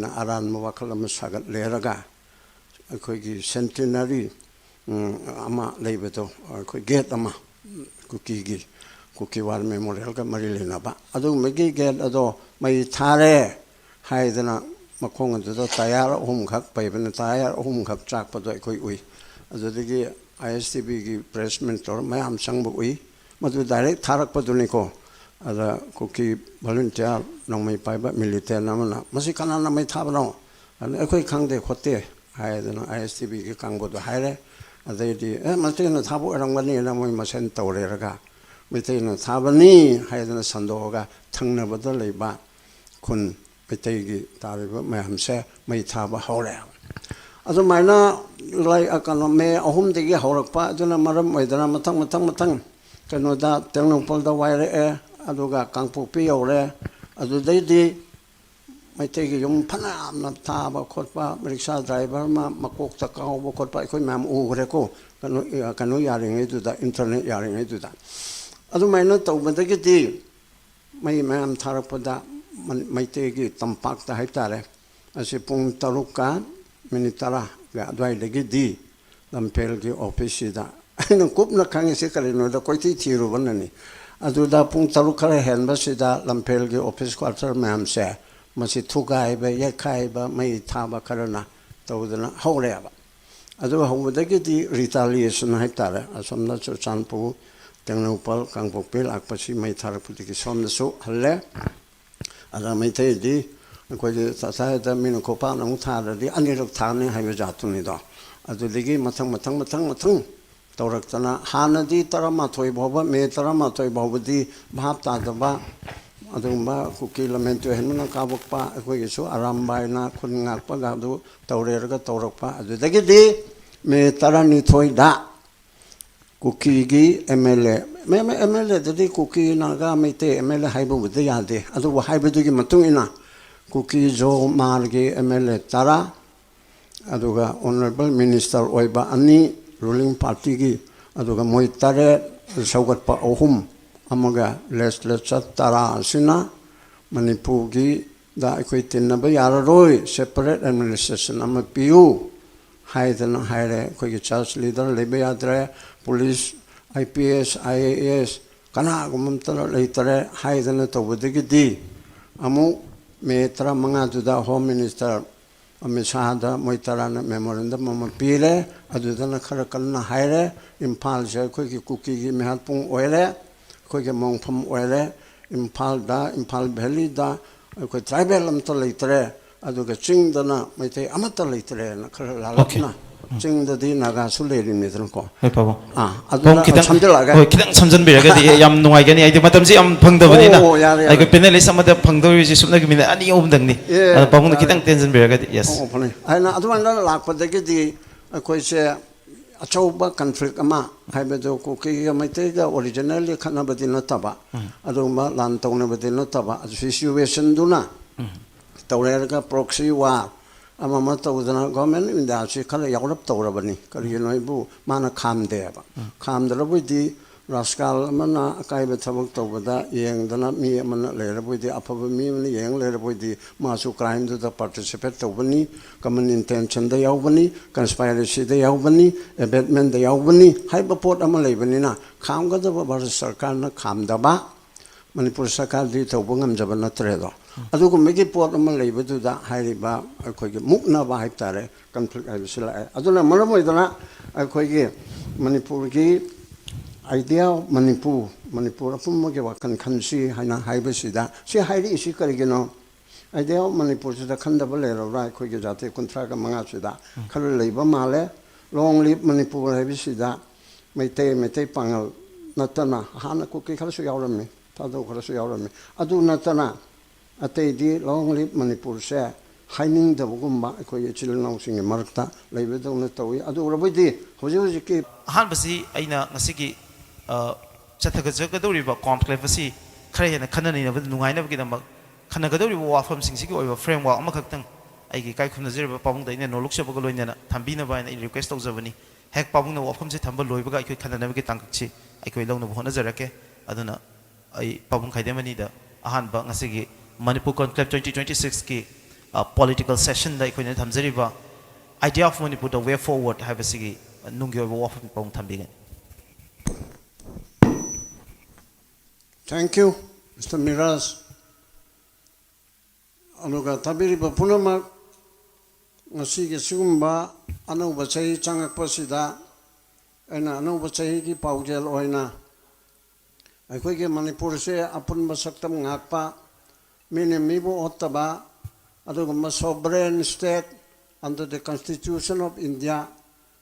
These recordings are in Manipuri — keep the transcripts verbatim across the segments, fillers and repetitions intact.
ꯑꯔꯥꯟꯕ ꯋꯥꯈꯜ ꯑꯃ ꯁꯥꯒꯠꯂꯦꯔꯒ ꯑꯩꯈꯣꯏꯒꯤ ꯁꯦꯟꯇꯤꯅꯔꯤ ꯑꯃ ꯂꯩꯕꯗꯣ, ꯑꯩꯈꯣꯏ ꯒꯦꯠ ꯑꯃ, ꯀꯨꯀꯤꯒꯤ, ꯀꯨꯀꯤ ꯋꯥꯔ ꯃꯦꯃꯣꯔꯤꯌꯦꯜꯒ ꯃꯔꯤ ꯂꯩꯅꯕ ꯑꯗꯨꯒꯨꯝꯕꯒꯤ ꯒꯦꯠ ꯑꯗꯣ ꯃꯩ ꯊꯥꯔꯦ ꯍꯥꯏꯗꯅ ꯃꯈꯣꯡ ꯑꯗꯨꯗ ꯇꯌꯥꯔ ꯑꯍꯨꯝꯈꯛ ꯄꯩꯕꯅ, ꯇꯌꯥꯔ ꯑꯍꯨꯝꯈꯛ ꯆꯥꯛꯄꯗꯣ ꯑꯩꯈꯣꯏ ꯎꯏ꯫ ꯑꯗꯨꯗꯒꯤ ꯑꯥꯏ ꯑꯦꯁ ꯇꯤ ꯚꯤꯒꯤ ꯄ꯭ꯔꯦꯁ ꯃꯤꯠ ꯇꯧꯔ ꯃꯌꯥꯝ ꯆꯪꯕ ꯎꯏ꯫ ꯃꯗꯨ ꯗꯥꯏꯔꯦꯛ ꯊꯥꯔꯛꯄꯗꯨꯅꯤꯀꯣ꯫ ꯑꯗ ꯀꯨꯀꯤ ꯚꯣꯂꯨꯟꯇꯤꯌꯥꯔ ꯅꯣꯡꯃꯩ ꯄꯥꯏꯕ ꯃꯤꯂꯤꯇꯦꯟ ꯑꯃꯅ, "ꯃꯁꯤ ꯀꯅꯥꯅ ꯃꯩ ꯊꯥꯕꯅꯣ?" ꯑꯗꯨꯅ, "ꯑꯩꯈꯣꯏ ꯈꯪꯗꯦ ꯈꯣꯠꯇꯦ" ꯍꯥꯏꯗꯅ ꯑꯥꯏ ꯑꯦꯁ ꯇꯤ ꯚꯤꯒꯤ ꯀꯥꯡꯕꯨꯗꯣ ꯍꯥꯏꯔꯦ꯫ ꯑꯗꯩꯗꯤ, "ꯑꯦ, ꯃꯩꯇꯩꯅ ꯊꯥꯕ ꯑꯣꯏꯔꯝꯒꯅꯤꯅ" ꯃꯣꯏ ꯃꯁꯦꯟ ꯇꯧꯔꯦꯔꯒ, "ꯃꯩꯇꯩꯅ ꯊꯥꯕꯅꯤ" ꯍꯥꯏꯗꯅ ꯁꯟꯗꯣꯛꯑꯒ ꯊꯪꯅꯕꯗ ꯂꯩꯕ ꯈꯨꯟ ꯃꯩꯇꯩꯒꯤ ꯇꯥꯔꯤꯕ ꯃꯌꯥꯝꯁꯦ ꯃꯩ ꯊꯥꯕ ꯍꯧꯔꯦ꯫ ꯑꯗꯨꯃꯥꯏꯅ ꯂꯥꯏ-, ꯀꯩꯅꯣ, ꯃꯦ ꯑꯍꯨꯝꯗꯒꯤ ꯍꯧꯔꯛꯄ ꯑꯗꯨꯅ ꯃꯔꯝ ꯑꯣꯏꯗꯅ ꯃꯊꯪ, ꯃꯊꯪ, ꯃꯊꯪ ꯀꯩꯅꯣꯗ ꯇꯦꯡꯅꯧꯄꯜꯗ ꯋꯥꯏꯔꯛꯑꯦ, ꯑꯗꯨꯒ ꯀꯥꯡꯄꯣꯛꯄꯤ ꯌꯧꯔꯦ꯫ ꯑꯗꯨꯗꯩꯗꯤ ꯃꯩꯇꯩꯒꯤ ꯌꯨꯝ ꯐꯅꯌꯥꯝꯅ ꯊꯥꯕ ꯈꯣꯠꯄ, ꯔꯤꯛꯁꯥ ꯗ꯭ꯔꯥꯏꯚꯔ ꯑꯃ ꯃꯀꯣꯛꯇ ꯀꯥꯎꯕ ꯈꯣꯠꯄ ꯑꯩꯈꯣꯏ ꯃꯌꯥꯝ ꯎꯈ꯭ꯔꯦꯀꯣ, ꯀꯩꯅꯣ, ꯀꯩꯅꯣ ꯌꯥꯔꯤꯉꯩꯗꯨꯗ, ꯏꯟꯇꯔꯅꯦꯠ ꯌꯥꯔꯤꯉꯩꯗꯨꯗ꯫ ꯑꯗꯨꯃꯥꯏꯅ ꯇꯧꯕꯗꯒꯤꯗꯤ ꯃꯩ ꯃꯌꯥꯝ ꯊꯥꯔꯛꯄꯗ ꯃꯟ-, ꯃꯩꯇꯩꯒꯤ ꯇꯝꯄꯥꯛꯇ ꯍꯥꯏꯇꯥꯔꯦ, ꯑꯁꯤ ꯄꯨꯡ ꯇꯔꯨꯛꯀ ꯃꯤꯅꯤꯠ ꯇꯔꯥꯒ ꯑꯗꯨꯋꯥꯏꯗꯒꯤꯗꯤ ꯂꯝꯐꯦꯜꯒꯤ ꯑꯣꯐꯤꯁꯁꯤꯗ, ꯑꯩꯅ ꯀꯨꯞꯅ ꯈꯪꯉꯤꯁꯤ ꯀꯔꯤꯅꯣꯗ ꯀꯣꯏꯊꯤ ꯊꯤꯔꯨꯕꯅꯅꯤ꯫ ꯑꯗꯨꯗ ꯄꯨꯡ ꯇꯔꯨꯛ ꯈꯔ ꯍꯦꯟꯕꯁꯤꯗ ꯂꯝꯐꯦꯜꯒꯤ ꯑꯣꯐꯤꯁ ꯀ꯭ꯋꯥꯇꯔ ꯃꯌꯥꯝꯁꯦ ꯃꯁꯤ ꯊꯨꯒꯥꯏꯕ, ꯌꯩꯈꯥꯏꯕ, ꯃꯩ ꯊꯥꯕ ꯈꯔꯅ ꯇꯧꯗꯅ ꯍꯧꯔꯦꯕ꯫ ꯑꯗꯨ ꯍꯧꯕꯗꯒꯤꯗꯤ ꯔꯤꯇꯥꯂꯤꯌꯦꯁꯟ ꯍꯥꯏꯇꯥꯔꯦ, ꯑꯁꯣꯝꯗ ꯆꯨꯔꯆꯥꯟꯄꯨꯔ, ꯇꯦꯡꯅꯧꯄꯜ, ꯀꯥꯡꯄꯣꯛꯄꯤ ꯂꯥꯛꯄꯁꯤ ꯃꯩ ꯊꯥꯔꯛꯄꯗꯒꯤ ꯁꯣꯝꯗꯁꯨ ꯍꯜꯂꯦ꯫ ꯑꯗ ꯃꯩꯇꯩꯗꯤ ꯑꯩꯈꯣꯏꯒꯤ ꯆꯥꯛꯆꯥ ꯍꯦꯛꯇ ꯃꯤꯅ ꯈꯣꯡꯄꯥꯛꯅ ꯑꯃꯨꯛ ꯊꯥꯔꯗꯤ ꯑꯅꯤꯔꯛ ꯊꯥꯅꯤ ꯍꯥꯏꯕ ꯖꯥꯠꯇꯨꯅꯤꯗꯣ꯫ ꯑꯗꯨꯗꯒꯤ ꯃꯊꯪ, ꯃꯊꯪ, ꯃꯊꯪ, ꯃꯊꯪ ꯇꯧꯔꯛꯇꯅ, ꯍꯥꯟꯅꯗꯤ ꯇꯔꯥꯃꯥꯊꯣꯏ ꯐꯥꯎꯕ, ꯃꯦ ꯇꯔꯥꯃꯥꯊꯣꯏ ꯐꯥꯎꯕꯗꯤ ꯚꯥꯞ ꯇꯥꯗꯕ ꯑꯗꯨꯒꯨꯝꯕ ꯀꯨꯀꯤ ꯂꯝꯍꯦꯟ ꯇꯨꯍꯦꯟꯕꯅ ꯀꯥꯕꯛꯄ, ꯑꯩꯈꯣꯏꯒꯤꯁꯨ ꯑꯔꯥꯝꯕꯥꯏꯅ ꯈꯨꯟ ꯉꯥꯛꯄꯒ ꯑꯗꯨ ꯇꯧꯔꯦꯔꯒ ꯇꯧꯔꯛꯄ꯫ ꯑꯗꯨꯗꯒꯤꯗꯤ ꯃꯦ ꯇꯔꯥꯅꯤꯊꯣꯏꯗ ꯀꯨꯀꯤꯒꯤ M L A, M L ꯑꯦꯗꯗꯤ Kuki, Naga, Meitei M L A ꯍꯥꯏꯕꯕꯨꯗꯤ ꯌꯥꯗꯦ, ꯑꯗꯨꯕꯨ ꯍꯥꯏꯕꯗꯨꯒꯤ ꯃꯇꯨꯡ ꯏꯟꯅ ꯀꯨꯀꯤ ꯖꯣ ꯃꯥꯔꯒꯤ ꯑꯦꯝ ꯑꯦꯜ ꯑꯦ ꯇꯔꯥ, ꯑꯗꯨꯒ ꯑꯣꯅꯔꯦꯕꯜ ꯃꯤꯅꯤꯁꯇꯔ ꯑꯣꯏꯕ ꯑꯅꯤ, ꯔꯨꯂꯤꯡ ꯄꯥꯔꯇꯤꯒꯤ, ꯑꯗꯨꯒ ꯃꯣꯏ ꯇꯔꯦꯠ, ꯁꯧꯒꯠꯄ ꯑꯍꯨꯝ, ꯑꯃꯒ ꯂꯦꯖꯤꯁꯂꯦꯆꯔ ꯇꯔꯥ ꯑꯁꯤꯅ ꯃꯅꯤꯄꯨꯔꯒꯤ ꯗ ꯑꯩꯈꯣꯏ ꯇꯤꯟꯅꯕ ꯌꯥꯔꯔꯣꯏ, separate administration ꯑꯃ ꯄꯤꯌꯨ ꯍꯥꯏꯗꯅ ꯍꯥꯏꯔꯦ꯫ ꯑꯩꯈꯣꯏꯒꯤ church leader ꯂꯩꯕ ꯌꯥꯗ꯭ꯔꯦ, police, I P S, I A S, ꯀꯅꯥꯒꯨꯝꯕ ꯑꯝꯇ ꯂꯩꯇꯔꯦ ꯍꯥꯏꯗꯅ ꯇꯧꯕꯗꯒꯤꯗꯤ ꯑꯃꯨꯛ ꯃꯦ ꯇꯔꯥꯃꯉꯥꯗꯨꯗ Home Minister ꯑꯃꯤꯠ ꯁꯥꯍꯗ ꯃꯣꯏ ꯇꯔꯥꯅ memorandum ꯑꯃ ꯄꯤꯔꯦ꯫ ꯑꯗꯨꯗꯅ ꯈꯔ ꯀꯟꯅ ꯍꯥꯏꯔꯦ, ꯏꯝꯐꯥꯜꯁꯦ ꯑꯩꯈꯣꯏꯒꯤ ꯀꯨꯀꯤꯒꯤ ꯃꯤꯍꯥꯠꯄꯨꯡ ꯑꯣꯏꯔꯦ, ꯑꯩꯈꯣꯏꯒꯤ ꯃꯣꯡꯐꯝ ꯑꯣꯏꯔꯦ, ꯏꯝꯐꯥꯜꯗ, ꯏꯝꯐꯥꯜ valleyꯗ ꯑꯩꯈꯣꯏ tribal ꯑꯃꯠꯇ ꯂꯩꯇ꯭ꯔꯦ, ꯑꯗꯨꯒ ꯆꯤꯡꯗꯅ ꯃꯩꯇꯩ ꯑꯃꯠꯇ ꯂꯩꯇ꯭ꯔꯦꯅ ꯈꯔ ꯂꯥꯜꯂꯞꯅ, ꯆꯤꯡꯗꯗꯤ ꯅꯥꯒꯥꯁꯨ ꯂꯩꯔꯤꯅꯤꯗꯅꯀꯣ꯫ ꯍꯣꯏ, ꯄꯥꯕꯨꯡ꯫ ꯑꯥ, ꯑꯗꯨꯅ ꯄꯥꯕꯨꯡ, ꯈꯤꯇꯪ, ꯁꯝꯖꯤꯜꯂꯛꯑꯒꯦ꯫ ꯍꯣꯏ, ꯈꯤꯇꯪ ꯁꯝꯖꯟꯕꯤꯔꯒꯗꯤ ꯌꯥꯝ ꯅꯨꯡꯉꯥꯏꯒꯅꯤ, ꯍꯥꯏꯗꯤ ꯃꯇꯝꯁꯤ ꯌꯥꯝ ꯐꯪꯗꯕꯅꯤꯅ꯫ ꯑꯣ, ꯌꯥꯔꯦ, ꯌꯥꯔꯦ꯫ ꯑꯩꯈꯣꯏ panelist ꯑꯃꯗ ꯐꯪꯗꯧꯔꯤꯁꯤ ꯁꯨꯞꯅꯒꯤ minute ꯑꯅꯤ ꯑꯍꯨꯝꯗꯪꯅꯤ꯫ ꯑꯦ, ꯑꯗꯣ ꯄꯥꯕꯨꯡꯅ ꯌꯥꯔꯦ꯫ ꯈꯤꯇꯪ ꯇꯦꯟꯖꯟꯕꯤꯔꯒꯗꯤ, yes꯫ ꯑꯣ, ꯐꯅꯤ꯫ ꯍꯥꯏꯅ ꯑꯗꯨꯃꯥꯏꯅ ꯂꯥꯛꯄꯗꯒꯤꯗꯤ ꯑꯩꯈꯣꯏꯁꯦ ꯑꯆꯧꯕ conflict ꯑꯃ, ꯍꯥꯏꯕꯗꯨ ꯀꯨꯀꯤꯒ ꯃꯩꯇꯩꯒ originally ꯈꯠꯅꯕꯗꯤ ꯅꯠꯇꯕ, ꯎꯝ꯫ ꯑꯗꯨꯒꯨꯝꯕ ꯂꯥꯟ ꯇꯧꯅꯕꯗꯤ ꯅꯠꯇꯕ, ꯑꯗꯨ situationꯗꯨꯅ ꯎꯝ꯫ ꯇꯧꯔꯦꯔꯒ proxy war ꯑꯃ ꯑꯃ ꯇꯧꯗꯅ Government of Indiaꯁꯤ ꯈꯔ ꯌꯥꯎꯔꯞ ꯇꯧꯔꯕꯅꯤ꯫ ꯀꯔꯤꯒꯤꯅꯣ ꯍꯥꯏꯕꯨ ꯃꯥꯅ ꯈꯥꯝꯗꯦꯕ꯫ ꯎꯝ꯫ ꯈꯥꯝꯗ꯭ꯔꯕꯣꯏꯗꯤ ꯔꯥꯖꯀꯥꯜ ꯑꯃꯅ ꯑꯀꯥꯏꯕ ꯊꯕꯛ ꯇꯧꯕꯗ ꯌꯦꯡꯗꯅ ꯃꯤ ꯑꯃꯅ ꯂꯩꯔꯕꯣꯏꯗꯤ, ꯑꯐꯕ ꯃꯤ ꯑꯃꯅ ꯌꯦꯡ ꯂꯩꯔꯕꯣꯏꯗꯤ ꯃꯥꯁꯨ crimeꯗꯨꯗ participate ꯇꯧꯕꯅꯤ, common intentionꯗ ꯌꯥꯎꯕꯅꯤ, conspiracyꯗ ꯌꯥꯎꯕꯅꯤ, abatementꯗ ꯌꯥꯎꯕꯅꯤ ꯍꯥꯏꯕ ꯄꯣꯠ ꯑꯃ ꯂꯩꯕꯅꯤꯅ ꯈꯥꯝꯒꯗꯕ ꯚꯥꯔꯠ ꯁꯔꯀꯥꯔꯅ ꯈꯥꯝꯗꯕ, ꯃꯅꯤꯄꯨꯔ ꯁꯔꯀꯥꯔꯗꯤ ꯇꯧꯕ ꯉꯝꯖꯕ ꯅꯠꯇ꯭ꯔꯦꯗꯣ꯫ ꯎꯝ꯫ ꯑꯗꯨꯒꯨꯝꯕꯒꯤ ꯄꯣꯠ ꯑꯃ ꯂꯩꯕꯗꯨꯗ ꯍꯥꯏꯔꯤꯕ ꯑꯩꯈꯣꯏꯒꯤ ꯃꯨꯛꯅꯕ ꯍꯥꯏꯕ ꯇꯥꯔꯦ, conflict ꯍꯥꯏꯕꯁꯤ ꯂꯥꯛꯑꯦ꯫ ꯑꯗꯨꯅ ꯃꯔꯝ ꯑꯣꯏꯗꯅ ꯑꯩꯈꯣꯏꯒꯤ ꯃꯅꯤꯄꯨꯔꯒꯤ idea of ꯃꯅꯤꯄꯨꯔ, ꯃꯅꯤꯄꯨꯔ ꯑꯄꯨꯝꯕꯒꯤ ꯋꯥꯈꯜ ꯈꯟꯁꯤ ꯍꯥꯏꯅ ꯍꯥꯏꯕꯁꯤꯗ, ꯁꯤ ꯍꯥꯏꯔꯛꯏꯁꯤ ꯀꯔꯤꯒꯤꯅꯣ? Idea of ꯃꯅꯤꯄꯨꯔꯁꯤꯗ ꯈꯟꯗꯕ ꯂꯩꯔꯕ꯭ꯔꯥ? ꯑꯩꯈꯣꯏꯒꯤ ꯖꯥꯇꯤ ꯀꯨꯟꯊ꯭ꯔꯥꯒ ꯃꯉꯥꯁꯤꯗ ꯎꯝ꯫ ꯈꯔ ꯂꯩꯕ ꯃꯥꯜꯂꯦ꯫ Long live ꯃꯅꯤꯄꯨꯔ ꯍꯥꯏꯕꯁꯤꯗ ꯃꯩꯇꯩ, ꯃꯩꯇꯩ ꯄꯥꯉꯜ ꯅꯠꯇꯅ ꯍꯥꯟꯅ ꯀꯨꯀꯤ ꯈꯔꯁꯨ ꯌꯥꯎꯔꯝꯃꯤ, ꯊꯥꯗꯧ ꯈꯔꯁꯨ ꯌꯥꯎꯔꯝꯃꯤ꯫ ꯑꯗꯨ ꯅꯠꯇꯅ ꯑꯇꯩꯗꯤ Long live ꯃꯅꯤꯄꯨꯔꯁꯦ ꯍꯥꯏꯅꯤꯡꯗꯕꯒꯨꯝꯕ ꯑꯩꯈꯣꯏ ꯏꯆꯤꯜ ꯏꯅꯥꯎꯁꯤꯡꯒꯤ ꯃꯔꯛꯇ ꯂꯩꯕꯗꯧꯅ ꯇꯧꯏ꯫ ꯑꯗꯨ ꯑꯣꯏꯔꯕꯗꯤ ꯍꯧꯖꯤꯛ ꯍꯧꯖꯤꯛꯀꯤ ꯑꯍꯥꯟꯕꯁꯤ ꯑꯩꯅ ꯉꯁꯤꯒꯤ, ꯑ, ꯆꯠꯊꯒꯖꯒꯗꯧꯔꯤꯕ conclave ꯑꯁꯤ ꯈꯔ ꯍꯦꯟꯅ ꯈꯟꯅ ꯅꯩꯅꯕꯗ ꯅꯨꯡꯉꯥꯏꯅꯕꯒꯤꯗꯃꯛ ꯈꯟꯅꯒꯗꯧꯔꯤꯕ ꯋꯥꯐꯝꯁꯤꯡꯁꯤꯒꯤ ꯑꯣꯏꯕ framework ꯑꯃꯈꯛꯇꯪ ꯑꯩꯒꯤ ꯏꯀꯥꯏ ꯈꯨꯝꯅꯖꯔꯤꯕ ꯄꯥꯕꯨꯡꯗ ꯑꯩꯅ ꯅꯣꯂꯨꯛꯆꯕꯒ ꯂꯣꯏꯅꯅ ꯊꯝꯕꯤꯅꯕ ꯍꯥꯏꯅ ꯑꯩ request ꯇꯧꯖꯕꯅꯤ꯫ ꯍꯦꯛ ꯄꯥꯕꯨꯡꯅ ꯋꯥꯐꯝꯁꯤ ꯊꯝꯕ ꯂꯣꯏꯕꯒ ꯑꯩꯈꯣꯏ ꯈꯟꯅꯅꯕꯒꯤ ꯇꯥꯡꯀꯛꯁꯤ ꯑꯩꯈꯣꯏ ꯂꯧꯅꯕ ꯍꯣꯠꯅꯖꯔꯛꯀꯦ꯫ ꯑꯗꯨꯅ ꯑꯩ ꯄꯥꯕꯨꯡ ꯈꯥꯏꯗꯦꯝ ꯑꯅꯤꯗ ꯑꯍꯥꯟꯕ ꯉꯁꯤꯒꯤ Manipur Conclave twenty twenty-six ꯀꯤ political session ꯗ ꯑꯩꯈꯣꯏꯅ ꯊꯝꯖꯔꯤꯕ Idea of Manipur, the way forward ꯍꯥꯏꯕꯁꯤꯒꯤ ꯅꯨꯡꯒꯤ ꯑꯣꯏꯕ ꯋꯥꯐꯝ ꯄꯥꯎ ꯊꯝꯕꯤꯒꯅꯤ꯫ Thank you, Mister Miraj. ꯑꯗꯨꯒ ꯇꯥꯕꯤꯔꯤꯕ ꯄꯨꯝꯅꯃꯛ, ꯉꯁꯤꯒꯤ ꯁꯤꯒꯨꯝꯕ ꯑꯅꯧꯕ ꯆꯍꯤ ꯆꯪꯉꯛꯄꯁꯤꯗ ꯑꯩꯅ ꯑꯅꯧꯕ ꯆꯍꯤꯒꯤ ꯄꯥꯎꯖꯦꯜ ꯑꯣꯏꯅ ꯑꯩꯈꯣꯏꯒꯤ ꯃꯅꯤꯄꯨꯔꯁꯦ ꯑꯄꯨꯟꯕ ꯁꯛꯇꯝ ꯉꯥꯛꯄ, ꯃꯤꯅ ꯃꯤꯕꯨ ꯑꯣꯠꯇꯕ, ꯑꯗꯨꯒꯨꯝꯕ sovereign state under the Constitution of India,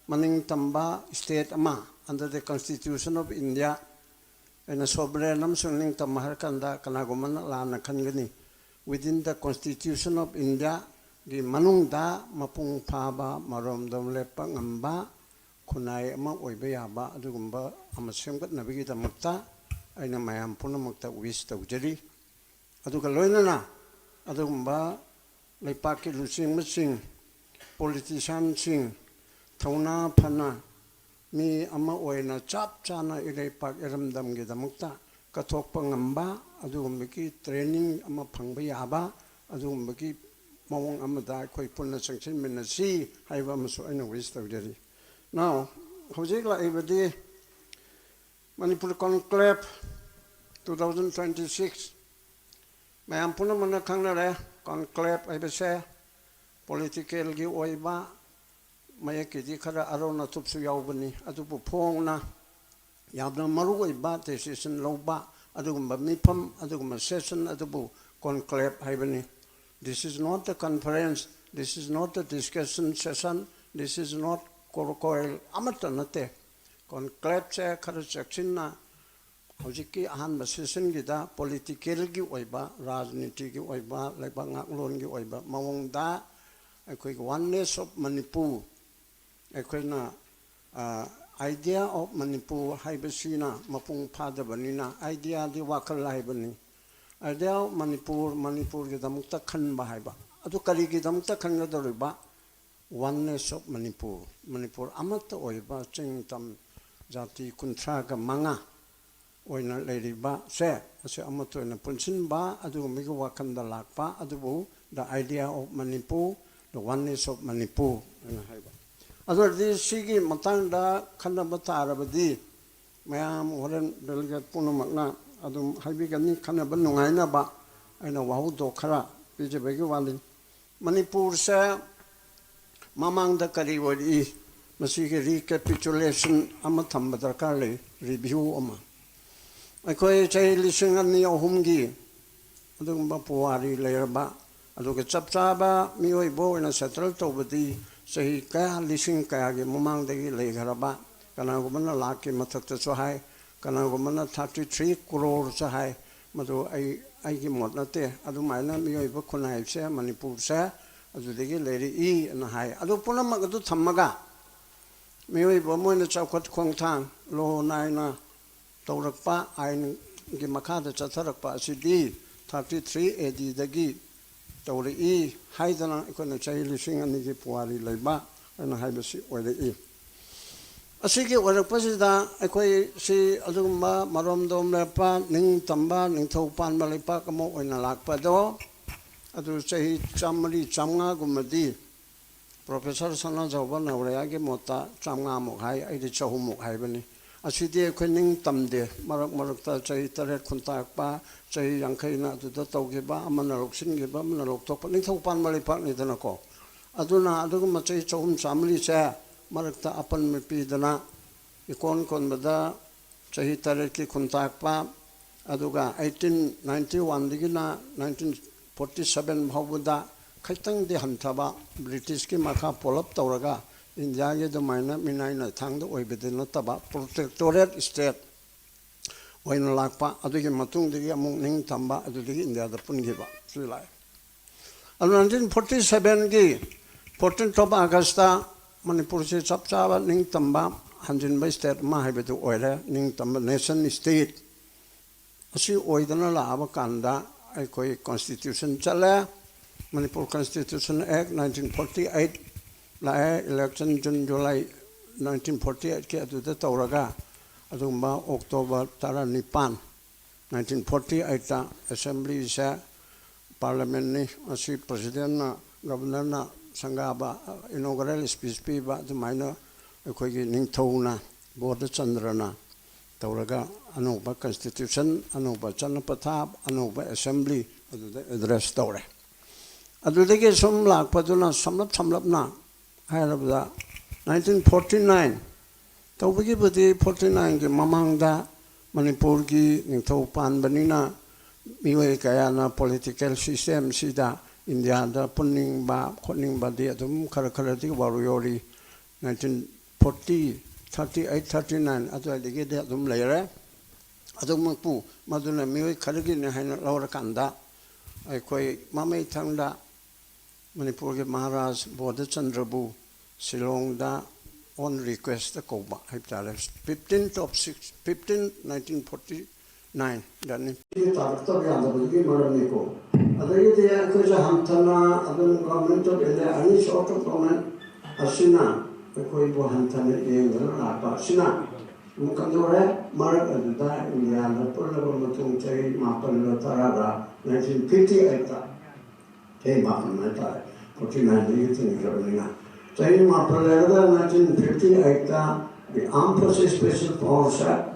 ꯃꯅꯤꯡ ꯇꯝꯕ state ꯑꯃ under the Constitution of India꯫ ꯑꯩꯅ sovereign ꯑꯃꯁꯨꯡ ꯅꯤꯡꯇꯝꯕ ꯍꯥꯏꯔ ꯀꯥꯟꯗ ꯀꯅꯥꯒꯨꯝꯕꯅ ꯂꯥꯟꯅ ꯈꯟꯒꯅꯤ꯫ Within the Constitution of India ꯒꯤ ꯃꯅꯨꯡꯗ ꯃꯄꯨꯡ ꯐꯥꯕ ꯃꯔꯣꯝꯗꯣꯝ ꯂꯦꯞꯄ ꯉꯝꯕ ꯈꯨꯟꯅꯥꯏ ꯑꯃ ꯑꯣꯏꯕ ꯌꯥꯕ ꯑꯗꯨꯒꯨꯝꯕ ꯑꯃ ꯁꯦꯝꯒꯠꯅꯕꯒꯤꯗꯃꯛꯇ ꯑꯩꯅ ꯃꯌꯥꯝ ꯄꯨꯝꯅꯃꯛꯇ wish ꯇꯧꯖꯔꯤ꯫ ꯑꯗꯨꯒ ꯂꯣꯏꯅꯅ ꯑꯗꯨꯒꯨꯝꯕ ꯂꯩꯄꯥꯛꯀꯤ ꯂꯨꯆꯤꯡꯕꯁꯤꯡ, politician ꯁꯤꯡ ꯊꯧꯅꯥ ꯐꯅ ꯃꯤ ꯑꯃ ꯑꯣꯏꯅ ꯆꯞ ꯆꯥꯅ ꯏꯔꯩꯄꯥꯛ ꯏꯔꯝꯗꯝꯒꯤꯗꯃꯛꯇ ꯀꯠꯊꯣꯛꯄ ꯉꯝꯕ ꯑꯗꯨꯒꯨꯝꯕꯒꯤ training ꯑꯃ ꯐꯪꯕ ꯌꯥꯕ ꯑꯗꯨꯒꯨꯝꯕꯒꯤ ꯃꯑꯣꯡ ꯑꯃꯗ ꯑꯩꯈꯣꯏ ꯄꯨꯟꯅ ꯆꯪꯁꯤꯟꯃꯤꯟꯅꯁꯤ ꯍꯥꯏꯕ ꯑꯃꯁꯨ ꯑꯩꯅ wish ꯇꯧꯖꯔꯤ꯫ Now, ꯍꯧꯖꯤꯛ ꯂꯥꯛꯏꯕꯗꯤ Manipur Conclave two thousand twenty-six, ꯃꯌꯥꯝ ꯄꯨꯝꯅꯃꯛꯅ ꯈꯪꯅꯔꯦ꯫ Conclave ꯍꯥꯏꯕꯁꯦ political ꯒꯤ ꯑꯣꯏꯕ ꯃꯌꯦꯛꯀꯤꯗꯤ ꯈꯔ ꯑꯔꯣꯟ ꯑꯊꯨꯞꯁꯨ ꯌꯥꯎꯕꯅꯤ, ꯑꯗꯨꯕꯨ ꯐꯣꯡꯅ ꯌꯥꯝꯅ ꯃꯔꯨ ꯑꯣꯏꯕ decision ꯂꯧꯕ ꯑꯗꯨꯒꯨꯝꯕ ꯃꯤꯐꯝ, ꯑꯗꯨꯒꯨꯝꯕ session ꯑꯗꯨꯕꯨ conclave ꯍꯥꯏꯕꯅꯤ꯫ This is not a conference, this is not a discussion session, this is not colloquial, ꯑꯃꯠꯇ ꯅꯠꯇꯦ꯫ Conclave ꯁꯦ ꯈꯔ ꯆꯦꯛꯁꯤꯟꯅ ꯍꯧꯖꯤꯛꯀꯤ ꯑꯍꯥꯟꯕ session ꯒꯤꯗ political ꯒꯤ ꯑꯣꯏꯕ, ꯔꯥꯖꯅꯤꯇꯤꯒꯤ ꯑꯣꯏꯕ, ꯂꯩꯕꯥꯛ ꯉꯥꯛꯂꯣꯟꯒꯤ ꯑꯣꯏꯕ ꯃꯑꯣꯡꯗ ꯑꯩꯈꯣꯏꯒꯤ Oneness of Manipur, ꯑꯩꯈꯣꯏꯅ, ꯑ, Idea of Manipur ꯍꯥꯏꯕꯁꯤꯅ ꯃꯄꯨꯡ ꯐꯥꯗꯕꯅꯤꯅ, idea ꯗꯤ ꯋꯥꯈꯜ ꯍꯥꯏꯕꯅꯤ꯫ Idea of Manipur, ꯃꯅꯤꯄꯨꯔꯒꯤꯗꯃꯛꯇ ꯈꯟꯕ ꯍꯥꯏꯕ꯫ ꯑꯗꯨ ꯀꯔꯤꯒꯤꯗꯃꯛꯇ ꯈꯟꯒꯗꯧꯔꯤꯕ? Oneness of Manipur, ꯃꯅꯤꯄꯨꯔ ꯑꯃꯠꯇ ꯑꯣꯏꯕ ꯆꯤꯡ ꯇꯝ ꯖꯥꯇꯤ ꯀꯨꯟꯊ꯭ꯔꯥꯒ ꯃꯉꯥ ꯑꯣꯏꯅ ꯂꯩꯔꯤꯕꯁꯦ, ꯑꯁꯤ ꯑꯃꯠꯇ ꯑꯣꯏꯅ ꯄꯨꯟꯁꯤꯟꯕ ꯑꯗꯨꯒꯨꯝꯕꯒꯤ ꯋꯥꯈꯜꯗ ꯂꯥꯛꯄ, ꯑꯗꯨꯕꯨ the idea of Manipur, the oneness of Manipur ꯍꯥꯏꯅ ꯍꯥꯏꯕ꯫ ꯑꯗꯨ ꯑꯣꯏꯔꯗꯤ ꯁꯤꯒꯤ ꯃꯇꯥꯡꯗ ꯈꯟꯅꯕ ꯇꯥꯔꯕꯗꯤ, ꯃꯌꯥꯝ ꯍꯣꯔꯦꯟ delegate ꯄꯨꯝꯅꯃꯛꯅ ꯑꯗꯨꯝ ꯍꯥꯏꯕꯤꯒꯅꯤ, ꯈꯟꯅꯕ ꯅꯨꯡꯉꯥꯏꯅꯕ ꯑꯩꯅ ꯋꯥꯍꯧꯗꯣꯛ ꯈꯔ ꯄꯤꯖꯕꯒꯤ ꯋꯥꯅꯤ꯫ ꯃꯅꯤꯄꯨꯔꯁꯦ ꯃꯃꯥꯡꯗ ꯀꯔꯤ ꯑꯣꯏꯔꯛꯏ, ꯃꯁꯤꯒꯤ recapitulation ꯑꯃ ꯊꯝꯕ ꯗꯔꯀꯥꯔ ꯂꯩ, review ꯑꯃ꯫ ꯑꯩꯈꯣꯏ ꯆꯍꯤ ꯂꯤꯁꯤꯡ ꯑꯅꯤ ꯑꯍꯨꯝꯒꯤ ꯑꯗꯨꯒꯨꯝꯕ ꯄꯨꯋꯥꯔꯤ ꯂꯩꯔꯕ, ꯑꯗꯨꯒ ꯆꯞ ꯆꯥꯕ ꯃꯤꯑꯣꯏꯕ ꯑꯣꯏꯅ settle ꯇꯧꯕꯗꯤ ꯆꯍꯤ ꯀꯌꯥ, ꯂꯤꯁꯤꯡ ꯀꯌꯥꯒꯤ ꯃꯃꯥꯡꯗꯒꯤ ꯂꯩꯈ꯭ꯔꯕ, ꯀꯅꯥꯒꯨꯝꯕꯅ ꯂꯥꯛꯀꯤ ꯃꯊꯛꯇꯁꯨ ꯍꯥꯏ, ꯀꯅꯥꯒꯨꯝꯕꯅ thirty three crore ꯁꯨ ꯍꯥꯏ꯫ ꯃꯗꯨ ꯑꯩ, ꯑꯩꯒꯤ ꯃꯣꯠ ꯅꯠꯇꯦ꯫ ꯑꯗꯨꯃꯥꯏꯅ ꯃꯤꯑꯣꯏꯕ ꯈꯨꯟꯅꯥꯏꯁꯦ, ꯃꯅꯤꯄꯨꯔꯁꯦ ꯑꯗꯨꯗꯒꯤ ꯂꯩꯔꯛꯏ ꯑꯅ ꯍꯥꯏ꯫ ꯑꯗꯨ ꯄꯨꯝꯅꯃꯛ ꯑꯗꯨ ꯊꯝꯃꯒ, ꯃꯤꯑꯣꯏꯕ ꯑꯃ ꯑꯣꯏꯅ ꯆꯥꯎꯈꯠ ꯈꯣꯡꯊꯥꯡ ꯂꯣ ꯅꯥꯏꯅ ꯇꯧꯔꯛꯄ, ꯑꯥꯏꯟꯒꯤ ꯃꯈꯥꯗ ꯆꯠꯊꯔꯛꯄ ꯑꯁꯤꯗꯤ thirty three A D ꯗꯒꯤ ꯇꯧꯔꯛꯏ ꯍꯥꯏꯗꯅ ꯑꯩꯈꯣꯏꯅ ꯆꯍꯤ ꯂꯤꯁꯤꯡ ꯑꯅꯤꯒꯤ ꯄꯨꯋꯥꯔꯤ ꯂꯩꯕ ꯑꯅ ꯍꯥꯏꯕꯁꯤ ꯑꯣꯏꯔꯛꯏ꯫ ꯑꯁꯤꯒꯤ ꯑꯣꯏꯔꯛꯄꯁꯤꯗ ꯑꯩꯈꯣꯏ ꯁꯤ ꯑꯗꯨꯒꯨꯝꯕ ꯃꯔꯣꯝꯗꯣꯝ ꯂꯦꯞꯄ, ꯅꯤꯡꯇꯝꯕ, ꯅꯤꯡꯊꯧ ꯄꯥꯟꯕ ꯂꯩꯄꯥꯛ ꯑꯃ ꯑꯣꯏꯅ ꯂꯥꯛꯄꯗꯣ, ꯑꯗꯨ ꯆꯍꯤ ꯆꯥꯝꯃꯔꯤ, ꯆꯥꯝꯃꯉꯥꯒꯨꯝꯕꯗꯤ Professor ꯁꯅꯥꯖꯥꯎꯕ ꯅꯧꯔꯦꯌꯥꯒꯤ ꯃꯣꯠꯇ ꯆꯥꯝꯃꯉꯥꯃꯨꯛ ꯍꯥꯏ, ꯑꯩꯗꯤ ꯆꯍꯨꯝꯃꯨꯛ ꯍꯥꯏꯕꯅꯤ꯫ ꯑꯁꯤꯗꯤ ꯑꯩꯈꯣꯏ ꯅꯤꯡꯇꯝꯗꯦ꯫ ꯃꯔꯛ ꯃꯔꯛꯇ ꯆꯍꯤ ꯇꯔꯦꯠ ꯈꯨꯟꯇꯥꯛꯄ, ꯆꯍꯤ ꯌꯥꯡꯈꯩꯅ ꯑꯗꯨꯗ ꯇꯧꯈꯤꯕ, ꯑꯃꯅ ꯂꯧꯁꯤꯟꯈꯤꯕ, ꯑꯃꯅ ꯂꯧꯊꯣꯛꯄ, ꯅꯤꯡꯊꯧ ꯄꯥꯟꯕ ꯂꯩꯄꯥꯛꯅꯤꯗꯅꯀꯣ꯫ ꯑꯗꯨꯅ ꯑꯗꯨꯒꯨꯝꯕ ꯆꯍꯤ ꯆꯍꯨꯝ ꯆꯥꯝꯃꯔꯤꯁꯦ ꯃꯔꯛꯇ ꯑꯄꯟꯕ ꯄꯤꯗꯅ, ꯏꯀꯣꯟ ꯀꯣꯟꯕꯗ ꯆꯍꯤ ꯇꯔꯦꯠꯀꯤ ꯈꯨꯟꯇꯥꯛꯄ, ꯑꯗꯨꯒ eighteen ninety one ꯗꯒꯤꯅ nineteen forty seven ꯐꯥꯎꯕꯗ ꯈꯤꯇꯪꯗꯤ ꯍꯟꯊꯕ, ꯕ꯭ꯔꯤꯇꯤꯁꯀꯤ ꯃꯈꯥ ꯄꯣꯜꯂꯞ ꯇꯧꯔꯒ ꯏꯟꯗꯤꯌꯥꯒꯤ ꯑꯗꯨꯃꯥꯏꯅ ꯃꯤꯅꯥꯏ ꯅꯥꯏꯊꯥꯡꯗ ꯑꯣꯏꯕꯗꯤ ꯅꯠꯇꯕ, protectorate state ꯑꯣꯏꯅ ꯂꯥꯛꯄ, ꯑꯗꯨꯒꯤ ꯃꯇꯨꯡꯗꯒꯤ ꯑꯃꯨꯛ ꯅꯤꯡꯇꯝꯕ, ꯑꯗꯨꯗꯒꯤ ꯏꯟꯗꯤꯌꯥꯗ ꯄꯨꯟꯈꯤꯕ ꯁꯤ ꯂꯥꯛꯑꯦ꯫ ꯑꯗꯨ nineteen forty seven ꯒꯤ fourteenth of August ꯇ ꯃꯅꯤꯄꯨꯔꯁꯤ ꯆꯞ ꯆꯥꯕ ꯅꯤꯡꯇꯝꯕ, ꯍꯟꯖꯤꯟꯕ state ꯑꯃ ꯍꯥꯏꯕꯗꯨ ꯑꯣꯏꯔꯦ꯫ ꯅꯤꯡꯇꯝꯕ nation state ꯑꯁꯤ ꯑꯣꯏꯗꯅ ꯂꯥꯛꯑꯕ ꯀꯥꯟꯗ ꯑꯩꯈꯣꯏ constitution ꯆꯠꯂꯦ꯫ Manipur Constitution Act nineteen forty eight ꯂꯥꯛꯑꯦ, election June July nineteen forty eight ꯀꯤ ꯑꯗꯨꯗ ꯇꯧꯔꯒ ꯑꯗꯨꯒꯨꯝꯕ ꯑꯣꯛꯇꯣꯕꯔ ꯇꯔꯥꯅꯤꯄꯥꯟ, ꯅꯥꯏꯟꯇꯤꯟ ꯐꯣꯔꯇꯤ ꯑꯩꯠꯇ ꯑꯦꯁꯦꯝꯕ꯭ꯂꯤꯁꯦ, ꯄꯥꯔꯂꯤꯌꯥꯃꯦꯟꯅꯤ, ꯃꯁꯤ ꯄ꯭ꯔꯁꯤꯗꯦꯟꯅ, ꯒꯕꯔꯅꯔꯅ ꯁꯪꯒꯥꯕ ꯏꯅꯣꯒꯔꯦꯜ ꯁ꯭ꯄꯤꯆ ꯄꯤꯕ, ꯑꯗꯨꯃꯥꯏꯅ ꯑꯩꯈꯣꯏꯒꯤ ꯅꯤꯡꯊꯧꯅ, ꯕꯣꯙꯆꯟꯗ꯭ꯔꯅ ꯇꯧꯔꯒ ꯑꯅꯧꯕ ꯀꯟꯁꯇꯤꯇ꯭ꯌꯨꯁꯟ, ꯑꯅꯧꯕ ꯆꯠꯅ ꯄꯊꯥꯞ, ꯑꯅꯧꯕ ꯑꯦꯁꯦꯝꯕ꯭ꯂꯤ ꯑꯗꯨꯗ ꯑꯦꯗ꯭ꯔꯦꯁ ꯇꯧꯔꯦ꯫ ꯑꯗꯨꯗꯒꯤ ꯁꯨꯝ ꯂꯥꯛꯄꯗꯨꯅ ꯁꯝꯂꯞ ꯁꯝꯂꯞꯅ ꯍꯥꯏꯔꯕꯗ, ꯅꯥꯏꯟꯇꯤꯟ ꯐꯣꯔꯇꯤ ꯅꯥꯏꯟ ꯇꯧꯕꯒꯤꯕꯨꯗꯤ, ꯐꯣꯔꯇꯤ ꯅꯥꯏꯟꯒꯤ ꯃꯃꯥꯡꯗ ꯃꯅꯤꯄꯨꯔꯒꯤ ꯅꯤꯡꯊꯧ ꯄꯥꯟꯕꯅꯤꯅ ꯃꯤꯑꯣꯏ ꯀꯌꯥꯅ ꯄꯣꯂꯤꯇꯤꯀꯦꯜ ꯁꯤꯁꯇꯦꯝꯁꯤꯗ ꯏꯟꯗꯤꯌꯥꯗ ꯄꯨꯟꯅꯤꯡꯕ ꯈꯣꯠꯅꯤꯡꯕꯗꯤ ꯑꯗꯨꯝ ꯈꯔ ꯈꯔꯗꯤ ꯋꯥꯔꯤ ꯋꯥꯔꯤ nineteen forty, thirty eight, thirty nine ꯑꯗꯨꯋꯥꯏꯗꯒꯤꯗꯤ ꯑꯗꯨꯝ ꯂꯩꯔꯦ꯫ ꯑꯗꯨꯃꯛꯄꯨ ꯃꯗꯨꯅ ꯃꯤꯑꯣꯏ ꯈꯔꯒꯤꯅꯤ ꯍꯥꯏꯅ ꯂꯧꯔꯀꯥꯟꯗ, ꯑꯩꯈꯣꯏ ꯃꯃꯩ ꯊꯪꯗ ꯃꯅꯤꯄꯨꯔꯒꯤ ꯃꯍꯥꯔꯥꯖ ꯕꯣꯙꯆꯟꯗ꯭ꯔꯕꯨ ꯁꯤꯂꯣꯡꯗ ꯑꯣꯟ ꯔꯤꯀ꯭ꯋꯦꯁꯇ ꯀꯧꯕ ꯍꯥꯏꯕ ꯇꯥꯔꯦ, fifteen of six, fifteen, nineteen forty ꯅꯥꯏꯟꯗꯅꯤ꯫ ꯇꯥꯔꯛꯇꯕ ꯌꯥꯗꯕꯗꯨꯒꯤ ꯃꯔꯝꯅꯤꯀꯣ꯫ ꯑꯗꯒꯤꯗꯤ ꯑꯩꯈꯣꯏꯁꯦ ꯍꯟꯊꯅ ꯑꯗꯨꯝ government of India, any sort of government ꯑꯁꯤꯅ ꯑꯩꯈꯣꯏꯕꯨ ꯍꯟꯊꯅ ꯌꯦꯡꯗꯨꯅ ꯂꯥꯛꯄ ꯑꯁꯤꯅ ꯑꯃꯨꯛ ꯀꯝꯗꯧꯔꯦ? ꯃꯔꯛ ꯑꯗꯨꯗ ꯏꯟꯗꯤꯌꯥꯗ ꯄꯨꯜꯂꯕ ꯃꯇꯨꯡ ꯆꯍꯤ ꯃꯥꯄꯜꯂ ꯇꯔꯥꯔ, ꯅꯥꯏꯟꯇꯤꯟ ꯐꯤꯐꯇꯤ ꯑꯩꯠꯇ, ꯆꯍꯤ ꯃꯥꯄꯜ ꯍꯥꯏꯇꯥꯔꯦ, ꯐꯣꯔꯇꯤ ꯅꯥꯏꯟꯗꯒꯤ ꯊꯤꯡꯈ꯭ꯔꯕꯅꯤꯅ, ꯆꯍꯤ ꯃꯥꯄꯜ ꯂꯩꯔꯒ ꯅꯥꯏꯟꯇꯤꯟ ꯐꯤꯐꯇꯤ ꯑꯩꯠꯇ the armed forces special powers act,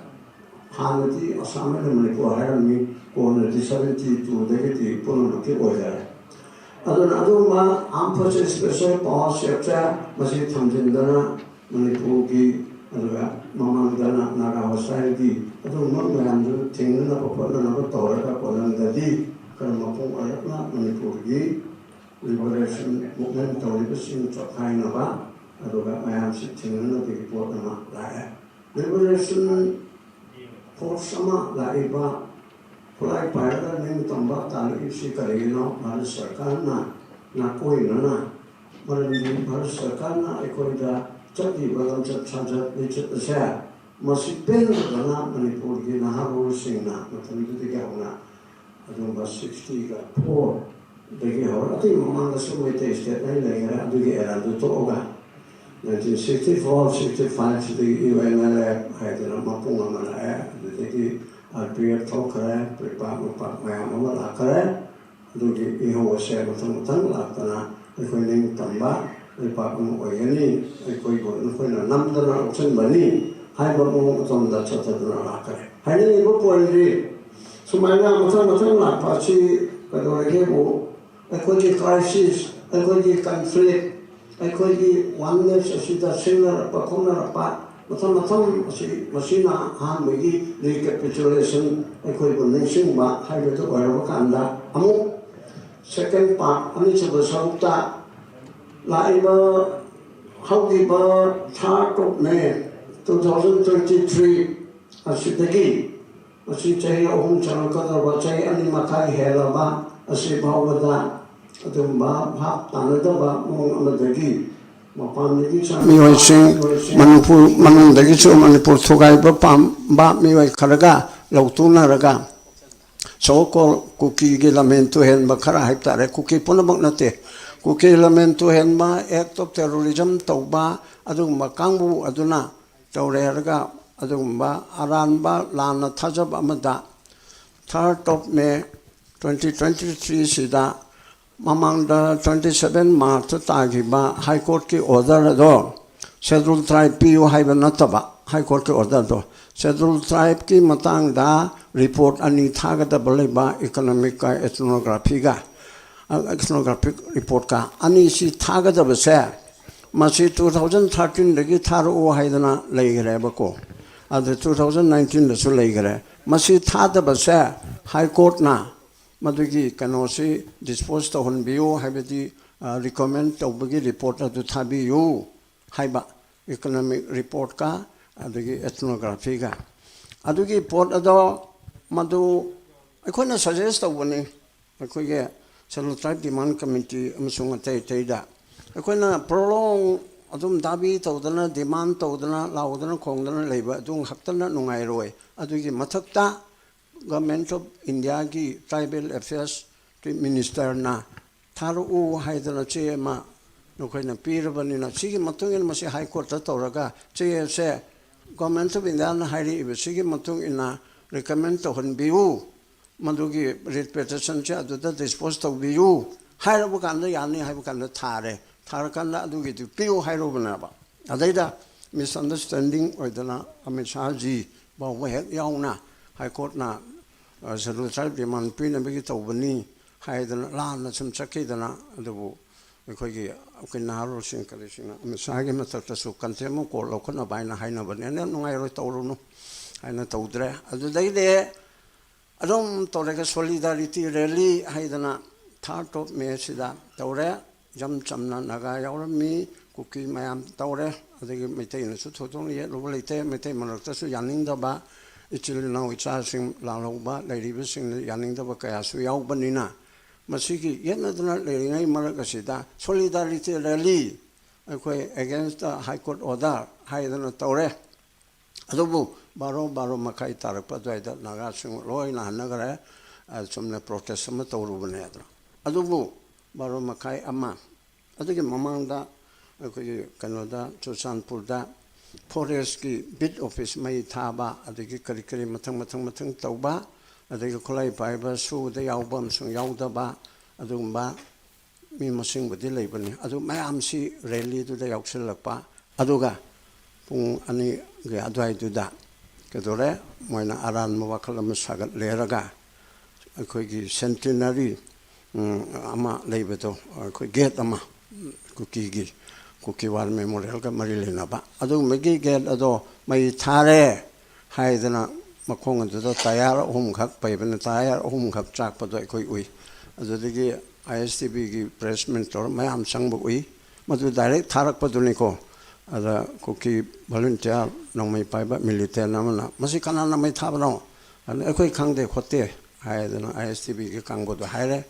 ꯍꯥꯟꯅꯗꯤ ꯑꯁꯥꯝ ꯑꯃꯗꯤ ꯃꯅꯤꯄꯨꯔ ꯍꯥꯏꯔꯝꯃꯤ, ꯀꯣꯟꯅꯗꯤ ꯁꯚꯦꯟꯇꯤ ꯇꯨꯗꯒꯤꯗꯤ ꯄꯨꯝꯅꯃꯛꯀꯤ ꯑꯣꯏꯖꯔꯦ꯫ ꯑꯗꯨꯅ ꯑꯗꯨꯒꯨꯝꯕ armed forces special powers actꯁꯦ ꯃꯁꯤ ꯊꯝꯖꯤꯟꯗꯅ ꯃꯅꯤꯄꯨꯔꯒꯤ, ꯑꯗꯨꯒ ꯃꯃꯥꯡꯗꯅ ꯅꯥꯒꯥ hostility, ꯑꯗꯨꯒꯨꯝꯕ ꯃꯌꯥꯝꯗꯨ ꯊꯤꯡꯅꯅꯕ ꯈꯣꯠꯅꯅꯕ ꯇꯧꯔꯒ ꯀꯣꯅꯨꯡꯗꯗꯤ ꯈꯔ ꯃꯄꯨꯡ ꯑꯣꯏꯔꯞꯅ ꯃꯅꯤꯄꯨꯔꯒꯤ liberation movement ꯇꯧꯔꯤꯕꯁꯤꯡ ꯆꯣꯠꯈꯥꯏꯅꯕ, ꯑꯗꯨꯒ ꯃꯌꯥꯝꯁꯤ ꯊꯤꯡꯅꯅꯕꯒꯤ ꯄꯣꯠ ꯑꯃ ꯂꯥꯛꯑꯦ꯫ Liberation force ꯑꯃ ꯂꯥꯛꯏꯕ, ꯈꯨꯠꯂꯥꯏ ꯄꯥꯏꯔꯒ ꯅꯤꯡꯇꯝꯕ ꯇꯥꯜꯂꯛꯏꯕꯁꯤ ꯀꯔꯤꯒꯤꯅꯣ? ꯚꯥꯔꯠ ꯁꯔꯀꯥꯔꯅ ꯅꯥꯀꯣꯏꯅꯅ, ꯃꯔꯝꯗꯤ ꯚꯥꯔꯠ ꯁꯔꯀꯥꯔꯅ ꯑꯩꯈꯣꯏꯗ ꯆꯠꯂꯤꯕ ꯂꯝꯆꯠ ꯁꯥꯖꯠ ꯂꯤꯆꯠ ꯑꯁꯦ ꯃꯁꯤ ꯄꯦꯟꯗꯗꯅ ꯃꯅꯤꯄꯨꯔꯒꯤ ꯅꯍꯥꯔꯣꯜꯁꯤꯡꯅ ꯃꯇꯝꯗꯨꯗꯒꯤ ꯍꯧꯅ ꯑꯗꯨꯒꯨꯝꯕ ꯁꯤꯛꯁꯇꯤꯒ ꯐꯣꯔꯗꯒꯤ ꯍꯧꯔ, ꯑꯗꯨꯒꯤ ꯃꯃꯥꯡꯗꯁꯨ ꯃꯩꯇꯩ state ꯑꯅꯤ ꯂꯩꯈꯔꯦ, ꯑꯗꯨꯒꯤ eraꯗꯨ ꯇꯣꯛꯑꯒ꯫ ꯅꯥꯏꯟꯇꯤꯟ ꯁꯤꯛꯁꯇꯤ ꯐꯣꯔ ꯁꯤꯛꯁꯇꯤ ꯐꯥꯏꯚꯁꯤꯗꯒꯤ ꯌꯨ ꯑꯦꯟ ꯑꯦꯜ ꯑꯦꯐ ꯍꯥꯏꯗꯅ ꯃꯄꯨꯡ ꯑꯃ ꯂꯥꯛꯑꯦ꯫ ꯑꯗꯨꯗꯒꯤ ꯑꯥꯔ ꯄꯤ ꯑꯦꯐ ꯊꯣꯛꯈ꯭ꯔꯦ, ꯄ꯭ꯔꯤꯄꯥꯛ ꯅꯨꯄꯥꯛ ꯃꯌꯥꯝ ꯑꯃ ꯂꯥꯛꯈ꯭ꯔꯦ꯫ ꯑꯗꯨꯒꯤ ꯏꯍꯧ ꯑꯁꯦ ꯃꯊꯪ ꯃꯊꯪ ꯂꯥꯛꯇꯅ ꯑꯩꯈꯣꯏ ꯅꯤꯡꯇꯝꯕ ꯂꯩꯄꯥꯛ ꯑꯃ ꯑꯣꯏꯒꯅꯤ, ꯑꯩꯈꯣꯏꯕꯨ ꯅꯈꯣꯏꯅ ꯅꯝꯗꯅ ꯂꯧꯁꯤꯟꯕꯅꯤ ꯍꯥꯏꯕ ꯃꯑꯣꯡ ꯑꯗꯣꯝꯗ ꯆꯠꯊꯗꯨꯅ ꯂꯥꯛꯈ꯭ꯔꯦ꯫ ꯍꯥꯏꯅꯤꯡꯉꯤꯕ ꯄꯣꯏꯟꯗꯤ ꯁꯨꯃꯥꯏꯅ ꯃꯊꯪ ꯃꯊꯪ ꯂꯥꯛꯄ ꯑꯁꯤ ꯀꯩꯗꯧꯔꯒꯦꯕꯨ ꯑꯩꯈꯣꯏꯒꯤ ꯀ꯭ꯔꯥꯏꯁꯤꯁ, ꯑꯩꯈꯣꯏꯒꯤ ꯀꯟꯐ꯭ꯂꯤꯛ, ꯑꯩꯈꯣꯏꯒꯤ ꯋꯥꯟꯅꯦꯁ ꯑꯁꯤꯗ ꯁꯤꯡꯅꯔꯛꯄ ꯈꯣꯠꯅꯔꯛꯄ ꯃꯊꯪ ꯃꯊꯪ ꯑꯁꯤ, ꯃꯁꯤꯅ ꯑꯍꯥꯟꯕꯒꯤ ꯔꯤꯀꯦꯄꯤꯆꯨꯂꯦꯁꯟ, ꯑꯩꯈꯣꯏꯕꯨ ꯅꯤꯡꯁꯤꯡꯕ ꯍꯥꯏꯕꯗꯨ ꯑꯣꯏꯔꯕ ꯀꯥꯟꯗ, ꯑꯃꯨꯛ ꯁꯦꯀꯦꯟ ꯄꯥꯔꯠ, ꯑꯅꯤꯁꯨꯕ ꯁꯔꯨꯛꯇ ꯂꯥꯛꯏꯕ ꯍꯧꯈꯤꯕ third of May two thousand twenty three ꯑꯁꯤꯗꯒꯤ, ꯃꯁꯤ ꯆꯍꯤ ꯑꯍꯨꯝ ꯆꯪꯂꯛꯀꯗꯧꯕ, ꯆꯍꯤ ꯑꯅꯤ ꯃꯈꯥꯏ ꯍꯦꯜꯂꯕ ꯑꯁꯤ ꯐꯥꯎꯕꯗ ꯑꯗꯨꯒꯨꯝꯕ ꯚꯥꯞ ꯇꯥꯅꯗꯕ ꯃꯑꯣꯡ ꯑꯃꯗꯒꯤ ꯃꯄꯥꯟꯗꯒꯤ ꯆꯪꯂꯛꯄ ꯃꯤꯑꯣꯏꯁꯤꯡ, ꯃꯅꯤꯄꯨꯔ ꯃꯅꯨꯡꯗꯒꯤꯁꯨ ꯃꯅꯤꯄꯨꯔ ꯊꯨꯒꯥꯏꯕ ꯄꯥꯝꯕ ꯃꯤꯑꯣꯏ ꯈꯔꯒ ꯂꯧꯇꯨꯅꯔꯒ, ꯁꯣ ꯀꯣꯜ ꯀꯨꯀꯤꯒꯤ ꯂꯝꯍꯦꯟ ꯇꯨꯍꯦꯟꯕ ꯈꯔ ꯍꯥꯏꯕ ꯇꯥꯔꯦ, ꯀꯨꯀꯤ ꯄꯨꯝꯅꯃꯛ ꯅꯠꯇꯦ, ꯀꯨꯀꯤ ꯂꯝꯍꯦꯟ ꯇꯨꯍꯦꯟꯕ, ꯑꯦꯛ ꯑꯣꯐ ꯇꯦꯔꯣꯔꯤꯖꯝ ꯇꯧꯕ, ꯑꯗꯨꯒꯨꯝꯕ ꯀꯥꯡꯕꯨ ꯑꯗꯨꯅ ꯇꯧꯔꯦ ꯍꯥꯏꯔꯒ ꯑꯗꯨꯒꯨꯝꯕ ꯑꯔꯥꯟꯕ ꯂꯥꯟꯅ ꯊꯥꯖꯕ ꯑꯃꯗ ꯊꯥꯔꯠ ꯑꯣꯐ ꯃꯦ ꯇ꯭ꯋꯦꯟꯇꯤ ꯇ꯭ꯋꯦꯟꯇꯤ ꯊ꯭ꯔꯤꯁꯤꯗ ꯃꯃꯥꯡꯗ ꯇ꯭ꯋꯦꯟꯇꯤ ꯁꯕꯦꯟ ꯃꯥꯔꯆꯇ ꯇꯥꯈꯤꯕ ꯍꯥꯏ ꯀꯣꯔꯠꯀꯤ ꯑꯣꯔꯗꯔ ꯑꯗꯣ ꯁꯦꯗꯨꯜ ꯇ꯭ꯔꯥꯏꯕ ꯄꯤꯌꯨ ꯍꯥꯏꯕ ꯅꯠꯇꯕ, ꯍꯥꯏ ꯀꯣꯔꯠꯀꯤ ꯑꯣꯔꯗꯔꯗꯣ ꯁꯦꯗꯨꯜ ꯇ꯭ꯔꯥꯏꯕꯀꯤ ꯃꯇꯥꯡꯗ ꯔꯤꯄꯣꯔꯠ ꯑꯅꯤ ꯊꯥꯒꯗꯕ ꯂꯩꯕ, ꯏꯀꯣꯅꯣꯃꯤꯛꯀ ꯑꯦꯊꯅꯣꯒ꯭ꯔꯥꯐꯤꯒ, ꯑꯦꯊꯅꯣꯒ꯭ꯔꯥꯐꯤꯛ ꯔꯤꯄꯣꯔꯠꯀ ꯑꯅꯤꯁꯤ ꯊꯥꯒꯗꯕꯁꯦ ꯃꯁꯤ ꯇꯨ ꯊꯥꯎꯖꯟ ꯊꯥꯔꯇꯤꯟꯗꯒꯤ ꯊꯥꯔꯛꯑꯣ ꯍꯥꯏꯗꯅ ꯂꯩꯈ꯭ꯔꯦꯕꯀꯣ꯫ ꯑꯗꯨ ꯇꯨ ꯊꯥꯎꯖꯟ ꯅꯥꯏꯟꯇꯤꯟꯗꯁꯨ ꯂꯩꯈ꯭ꯔꯦ꯫ ꯃꯁꯤ ꯊꯥꯗꯕꯁꯦ ꯍꯥꯏ ꯀꯣꯔꯠꯅ ꯃꯗꯨꯒꯤ ꯀꯩꯅꯣꯁꯤ ꯗꯤꯁꯄꯣꯖ ꯇꯧꯍꯟꯕꯤꯌꯨ, ꯍꯥꯏꯕꯗꯤ ꯔꯤꯀꯃꯦꯟ ꯇꯧꯕꯒꯤ ꯔꯤꯄꯣꯔꯠ ꯑꯗꯨ ꯊꯥꯕꯤꯌꯨ ꯍꯥꯏꯕ, ꯏꯀꯣꯅꯣꯃꯤꯛ ꯔꯤꯄꯣꯔꯠꯀ ꯑꯗꯒꯤ ꯑꯦꯊꯅꯣꯒ꯭ꯔꯥꯐꯤꯒ꯫ ꯑꯗꯨꯒꯤ ꯄꯣꯠ ꯑꯗꯣ ꯃꯗꯨ ꯑꯩꯈꯣꯏꯅ ꯁꯖꯦꯁ ꯇꯧꯕꯅꯤ, ꯑꯩꯈꯣꯏꯒꯤ ꯁꯦꯗꯨꯜ ꯇ꯭ꯔꯥꯏꯕ ꯗꯤꯃꯥꯟ ꯀꯃꯤꯇꯤ ꯑꯃꯁꯨꯡ ꯑꯇꯩ ꯑꯇꯩꯗ꯫ ꯑꯩꯈꯣꯏꯅ ꯄ꯭ꯔꯣꯂꯣꯡ ꯑꯗꯨꯝ ꯗꯥꯕꯤ ꯇꯧꯗꯅ, ꯗꯤꯃꯥꯟ ꯇꯧꯗꯅ, ꯂꯥꯎꯗꯅ ꯈꯣꯡꯗꯅ ꯂꯩꯕ ꯑꯗꯨ ꯈꯛꯇꯅ ꯅꯨꯡꯉꯥꯏꯔꯣꯏ꯫ ꯑꯗꯨꯒꯤ ꯃꯊꯛꯇ ꯒꯚꯔꯟꯃꯦꯟꯠ ꯑꯣꯐ ꯏꯟꯗꯤꯌꯥꯒꯤ ꯇ꯭ꯔꯥꯏꯕꯦꯜ ꯑꯦꯐꯤꯌꯔꯁꯀꯤ ꯃꯤꯅꯤꯁꯇꯔꯅ ꯊꯥꯔꯛꯎ ꯍꯥꯏꯗꯅ ꯆꯦ ꯑꯃ ꯅꯈꯣꯏꯅ ꯄꯤꯔꯕꯅꯤꯅ, ꯁꯤꯒꯤ ꯃꯇꯨꯡ ꯏꯟꯅ ꯃꯁꯤ High Courtꯇ ꯇꯧꯔꯒ ꯆꯦ ꯑꯁꯦ Government of Indiaꯅ ꯍꯥꯏꯔꯛꯏꯕ ꯁꯤꯒꯤ ꯃꯇꯨꯡ ꯏꯟꯅ recommend ꯇꯧꯍꯟꯕꯤꯌꯨ, ꯃꯗꯨꯒꯤ writ petitionꯁꯦ ꯑꯗꯨꯗ dispose ꯇꯧꯕꯤꯌꯨ ꯍꯥꯏꯔꯕ ꯀꯥꯟꯗ, ꯌꯥꯅꯤ ꯍꯥꯏꯕ ꯀꯥꯟꯗ ꯊꯥꯔꯦ꯫ ꯊꯥꯔꯀꯥꯟꯗ ꯑꯗꯨꯒꯤꯗꯨ ꯄꯤꯌꯨ ꯍꯥꯏꯔꯨꯕꯅꯦꯕ꯫ ꯑꯗꯩꯗ misunderstanding ꯑꯣꯏꯗꯅ ꯑꯃꯤꯠ ꯁꯥꯍꯖꯤ ꯐꯥꯎꯕ ꯍꯦꯛ ꯌꯥꯎꯅ High Courtꯅ, ꯑ, Scheduled Tribe demand ꯄꯤꯅꯕꯒꯤ ꯇꯧꯕꯅꯤ ꯍꯥꯏꯗꯅ ꯂꯥꯟꯅ ꯁꯨꯝ ꯆꯠꯈꯤꯗꯅ, ꯑꯗꯨꯕꯨ ꯑꯩꯈꯣꯏꯒꯤ ꯑꯩꯈꯣꯏ ꯅꯍꯥꯔꯣꯜꯁꯤꯡ ꯀꯔꯤꯁꯤꯡꯅ ꯑꯃꯤꯠ ꯁꯥꯍꯒꯤ ꯃꯊꯛꯇꯁꯨ contempt of court ꯂꯧꯈꯠꯅꯕ ꯍꯥꯏꯅ ꯍꯥꯏꯅꯕꯅꯦ, "ꯅꯪ ꯅꯨꯡꯉꯥꯏꯔꯣꯏ, ꯇꯧꯔꯨꯅꯨ" ꯍꯥꯏꯅ ꯇꯧꯗ꯭ꯔꯦ꯫ ꯑꯗꯨꯗꯩꯗꯤ ꯑꯗꯨꯝ ꯇꯧꯔꯒ solidarity rally ꯍꯥꯏꯗꯅ third of Mayꯁꯤꯗ ꯇꯧꯔꯦ꯫ ꯏꯆꯝ ꯆꯝꯅ ꯅꯥꯒꯥ ꯌꯥꯎꯔꯝꯃꯤ, ꯀꯨꯀꯤ ꯃꯌꯥꯝ ꯇꯧꯔꯦ, ꯑꯗꯒꯤ ꯃꯩꯇꯩꯅꯁꯨ ꯊꯣꯏꯗꯣꯛꯅ ꯌꯦꯠꯂꯨꯕ ꯂꯩꯇꯦ꯫ ꯃꯩꯇꯩ ꯃꯔꯛꯇꯁꯨ ꯌꯥꯅꯤꯡꯗꯕ, ꯏꯆꯤꯜ ꯏꯅꯥꯎ ꯏꯆꯥꯁꯤꯡ ꯂꯥꯜꯍꯧꯕ ꯂꯩꯔꯤꯕꯁꯤꯡꯅ ꯌꯥꯅꯤꯡꯗꯕ ꯀꯌꯥꯁꯨ ꯌꯥꯎꯕꯅꯤꯅ, ꯃꯁꯤꯒꯤ ꯌꯦꯠꯅꯗꯨꯅ ꯂꯩꯔꯤꯉꯩ ꯃꯔꯛ ꯑꯁꯤꯗ solidarity rally, ꯑꯩꯈꯣꯏ against the High Court order ꯍꯥꯏꯗꯅ ꯇꯧꯔꯦ꯫ ꯑꯗꯨꯕꯨ ꯕꯥꯔꯣ, ꯕꯥꯔꯣ ꯃꯈꯥꯏ ꯇꯥꯔꯛꯄ ꯑꯗꯨꯋꯥꯏꯗ ꯅꯥꯒꯥꯁꯤꯡ ꯂꯣꯏꯅ ꯍꯟꯅꯈ꯭ꯔꯦ꯫ ꯑ, ꯆꯨꯝꯅ protest ꯑꯃ ꯇꯧꯔꯨꯕꯅꯦ ꯑꯗꯣ꯫ ꯑꯗꯨꯕꯨ ꯕꯥꯔꯣ ꯃꯈꯥꯏ, ꯑꯃ, ꯑꯗꯨꯒꯤ ꯃꯃꯥꯡꯗ ꯑꯩꯈꯣꯏꯒꯤ ꯀꯩꯅꯣꯗ, ꯆꯨꯔꯆꯥꯟꯄꯨꯔꯗ forestꯀꯤ beat office ꯃꯩ ꯊꯥꯕ, ꯑꯗꯒꯤ ꯀꯔꯤ ꯀꯔꯤ ꯃꯊꯪ ꯃꯊꯪ ꯃꯊꯪ ꯇꯧꯕ, ꯑꯗꯒꯤ ꯈꯨꯠꯂꯥꯏ ꯄꯥꯏꯕ ꯁꯨꯗ ꯌꯥꯎꯕ ꯑꯃꯁꯨꯡ ꯌꯥꯎꯗꯕ, ꯑꯗꯨꯒꯨꯝꯕ ꯃꯤ ꯃꯁꯤꯡꯕꯨꯗꯤ ꯂꯩꯕꯅꯤ꯫ ꯑꯗꯨ ꯃꯌꯥꯝꯁꯤ rallyꯗꯨꯗ ꯌꯥꯎꯁꯤꯜꯂꯛꯄ, ꯑꯗꯨꯒ ꯄꯨꯡ ꯑꯅꯤꯒꯤ ꯑꯗꯨꯋꯥꯏꯗꯨꯗ ꯀꯩꯗꯧꯔꯦ, ꯃꯣꯏꯅ ꯑꯔꯥꯟꯕ ꯋꯥꯈꯜ ꯑꯃ ꯁꯥꯒꯠꯂꯦꯔꯒ ꯑꯩꯈꯣꯏꯒꯤ centenary, ꯎꯝ, ꯑꯃ ꯂꯩꯕꯗꯣ, ꯑꯩꯈꯣꯏ gate ꯑꯃ, ꯀꯨꯀꯤꯒꯤ, ꯀꯨꯀꯤ War Memorialꯒ ꯃꯔꯤ ꯂꯩꯅꯕ ꯑꯗꯨꯒꯨꯝꯕꯒꯤ gate ꯑꯗꯣ ꯃꯩ ꯊꯥꯔꯦ ꯍꯥꯏꯗꯅ ꯃꯈꯣꯡ ꯑꯗꯨꯗ tyre ꯑꯍꯨꯝꯈꯛ ꯄꯩꯕꯅ tyre ꯑꯍꯨꯝꯈꯛ ꯆꯥꯛꯄꯗꯣ ꯑꯩꯈꯣꯏ ꯎꯏ꯫ ꯑꯗꯨꯗꯒꯤ ISTVꯒꯤ press meet ꯇꯧꯔ ꯃꯌꯥꯝ ꯆꯪꯕ ꯎꯏ꯫ ꯃꯗꯨ direct ꯊꯥꯔꯛꯄꯗꯨꯅꯤꯀꯣ꯫ ꯑꯗ ꯀꯨꯀꯤ volunteer ꯅꯣꯡꯃꯩ ꯄꯥꯏꯕ militant ꯑꯃꯅ, "ꯃꯁꯤ ꯀꯅꯥꯅ ꯃꯩ ꯊꯥꯕꯅꯣ?" ꯑꯗ, "ꯑꯩꯈꯣꯏ ꯈꯪꯗꯦ ꯈꯣꯠꯇꯦ" ꯍꯥꯏꯗꯅ ISTVꯒꯤ ꯀꯥꯡꯕꯨꯗꯣ ꯍꯥꯏꯔꯦ꯫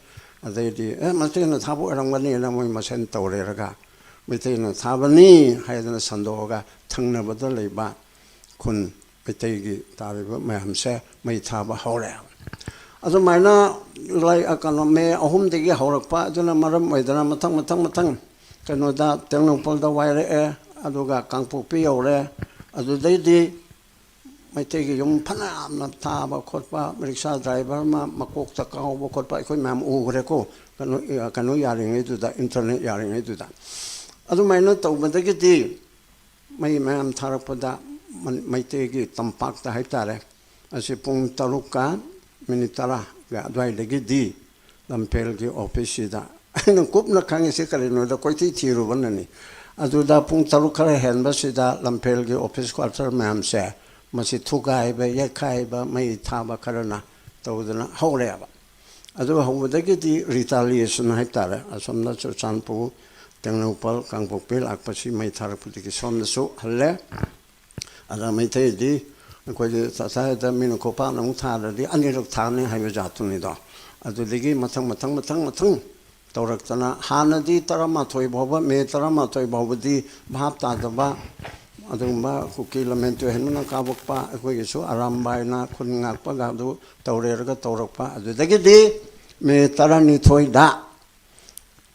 ꯑꯗꯩꯗꯤ, "ꯑꯦ, ꯃꯩꯇꯩꯅ ꯊꯥꯕ ꯑꯣꯏꯔꯝꯒꯅꯤꯅ" ꯃꯣꯏ ꯃꯁꯦꯟ ꯇꯧꯔꯦꯔꯒ, "ꯃꯩꯇꯩꯅ ꯊꯥꯕꯅꯤ" ꯍꯥꯏꯗꯅ ꯁꯟꯗꯣꯛꯑꯒ ꯊꯪꯅꯕꯗ ꯂꯩꯕ ꯈꯨꯟ ꯃꯩꯇꯩꯒꯤ ꯇꯥꯔꯤꯕ ꯃꯌꯥꯝꯁꯦ ꯃꯩ ꯊꯥꯕ ꯍꯧꯔꯦ꯫ ꯑꯗꯨꯃꯥꯏꯅ ꯂꯥꯏ-, ꯀꯩꯅꯣ, ꯃꯦ ꯑꯍꯨꯝꯗꯒꯤ ꯍꯧꯔꯛꯄ ꯑꯗꯨꯅ ꯃꯔꯝ ꯑꯣꯏꯗꯅ ꯃꯊꯪ, ꯃꯊꯪ, ꯃꯊꯪ ꯀꯩꯅꯣꯗ, ꯇꯦꯡꯅꯧꯄꯜꯗ ꯋꯥꯏꯔꯛꯑꯦ, ꯑꯗꯨꯒ ꯀꯥꯡꯄꯣꯛꯄꯤ ꯌꯧꯔꯦ꯫ ꯑꯗꯨꯗꯩꯗꯤ ꯃꯩꯇꯩꯒꯤ ꯌꯨꯝ ꯐꯅꯌꯥꯝꯅ ꯊꯥꯕ ꯈꯣꯠꯄ, ꯔꯤꯛꯁꯥ ꯗ꯭ꯔꯥꯏꯚꯔ ꯑꯃ ꯃꯀꯣꯛꯇ ꯀꯥꯎꯕ ꯈꯣꯠꯄ ꯑꯩꯈꯣꯏ ꯃꯌꯥꯝ ꯎꯈ꯭ꯔꯦꯀꯣ, ꯀꯩꯅꯣ, ꯀꯩꯅꯣ ꯌꯥꯔꯤꯉꯩꯗꯨꯗ, ꯏꯟꯇꯔꯅꯦꯠ ꯌꯥꯔꯤꯉꯩꯗꯨꯗ꯫ ꯑꯗꯨꯃꯥꯏꯅ ꯇꯧꯕꯗꯒꯤꯗꯤ ꯃꯩ ꯃꯌꯥꯝ ꯊꯥꯔꯛꯄꯗ ꯃꯩꯇꯩꯒꯤ ꯇꯝꯄꯥꯛꯇ ꯍꯥꯏꯇꯥꯔꯦ, ꯑꯁꯤ ꯄꯨꯡ ꯇꯔꯨꯛꯀ ꯃꯤꯅꯤꯠ ꯇꯔꯥꯒ ꯑꯗꯨꯋꯥꯏꯗꯒꯤꯗꯤ ꯂꯝꯐꯦꯜꯒꯤ ꯑꯣꯐꯤꯁꯁꯤꯗ, ꯑꯩꯅ ꯀꯨꯞꯅ ꯈꯪꯉꯤꯁꯤ ꯀꯔꯤꯅꯣꯗ, ꯀꯣꯏꯊꯤ ꯊꯤꯔꯨꯕꯅꯅꯤ꯫ ꯑꯗꯨꯗ ꯄꯨꯡ ꯇꯔꯨꯛ ꯈꯔ ꯍꯦꯟꯕꯁꯤꯗ ꯂꯝꯐꯦꯜꯒꯤ ꯑꯣꯐꯤꯁ ꯀ꯭ꯋꯥꯇꯔ ꯃꯌꯥꯝꯁꯦ ꯃꯁꯤ ꯊꯨꯒꯥꯏꯕ, ꯌꯩꯈꯥꯏꯕ, ꯃꯩ ꯊꯥꯕ ꯈꯔꯅ ꯇꯧꯗꯅ ꯍꯧꯔꯦꯕ꯫ ꯑꯗꯨ ꯍꯧꯕꯗꯒꯤꯗꯤ ꯔꯤꯇꯥꯂꯤꯌꯦꯁꯟ ꯍꯥꯏꯇꯥꯔꯦ, ꯑꯁꯣꯝꯗ ꯆꯨꯔꯆꯥꯟꯄꯨꯔ, ꯇꯦꯡꯅꯧꯄꯜ, ꯀꯥꯡꯄꯣꯛꯄꯤ ꯂꯥꯛꯄꯁꯤ ꯃꯩ ꯊꯥꯔꯛꯄꯗꯒꯤ ꯁꯣꯝꯗꯁꯨ ꯍꯜꯂꯦ꯫ ꯑꯗ ꯃꯩꯇꯩꯗꯤ ꯑꯩꯈꯣꯏꯒꯤ ꯆꯥꯛꯆꯥꯗ ꯃꯤꯅ ꯈꯣꯡꯄꯥꯛꯅ ꯑꯃꯨꯛ ꯊꯥꯔꯗꯤ ꯑꯅꯤꯔꯛ ꯊꯥꯅꯤ ꯍꯥꯏꯕ ꯖꯥꯠꯇꯨꯅꯤꯗꯣ꯫ ꯑꯗꯨꯗꯒꯤ ꯃꯊꯪ ꯃꯊꯪ ꯃꯊꯪ ꯃꯊꯪ ꯇꯧꯔꯛꯇꯅ, ꯍꯥꯟꯅꯗꯤ ꯇꯔꯥꯃꯥꯊꯣꯏ ꯐꯥꯎꯕ, ꯃꯦ ꯇꯔꯥꯃꯥꯊꯣꯏ ꯐꯥꯎꯕꯗꯤ ꯚꯥꯞ ꯇꯥꯗꯕ ꯑꯗꯨꯒꯨꯝꯕ ꯀꯨꯀꯤ ꯂꯃꯦꯟꯇꯣ ꯍꯦꯟꯕꯅ ꯀꯥꯕꯛꯄ, ꯑꯩꯈꯣꯏꯒꯤꯁꯨ ꯑꯔꯥꯝꯕꯥꯏꯅ ꯈꯨꯟ ꯉꯥꯛꯄꯒ ꯑꯗꯨ ꯇꯧꯔꯦꯔꯒ ꯇꯧꯔꯛꯄ꯫ ꯑꯗꯨꯗꯒꯤꯗꯤ ꯃꯦ ꯇꯔꯥꯅꯤꯊꯣꯏꯗ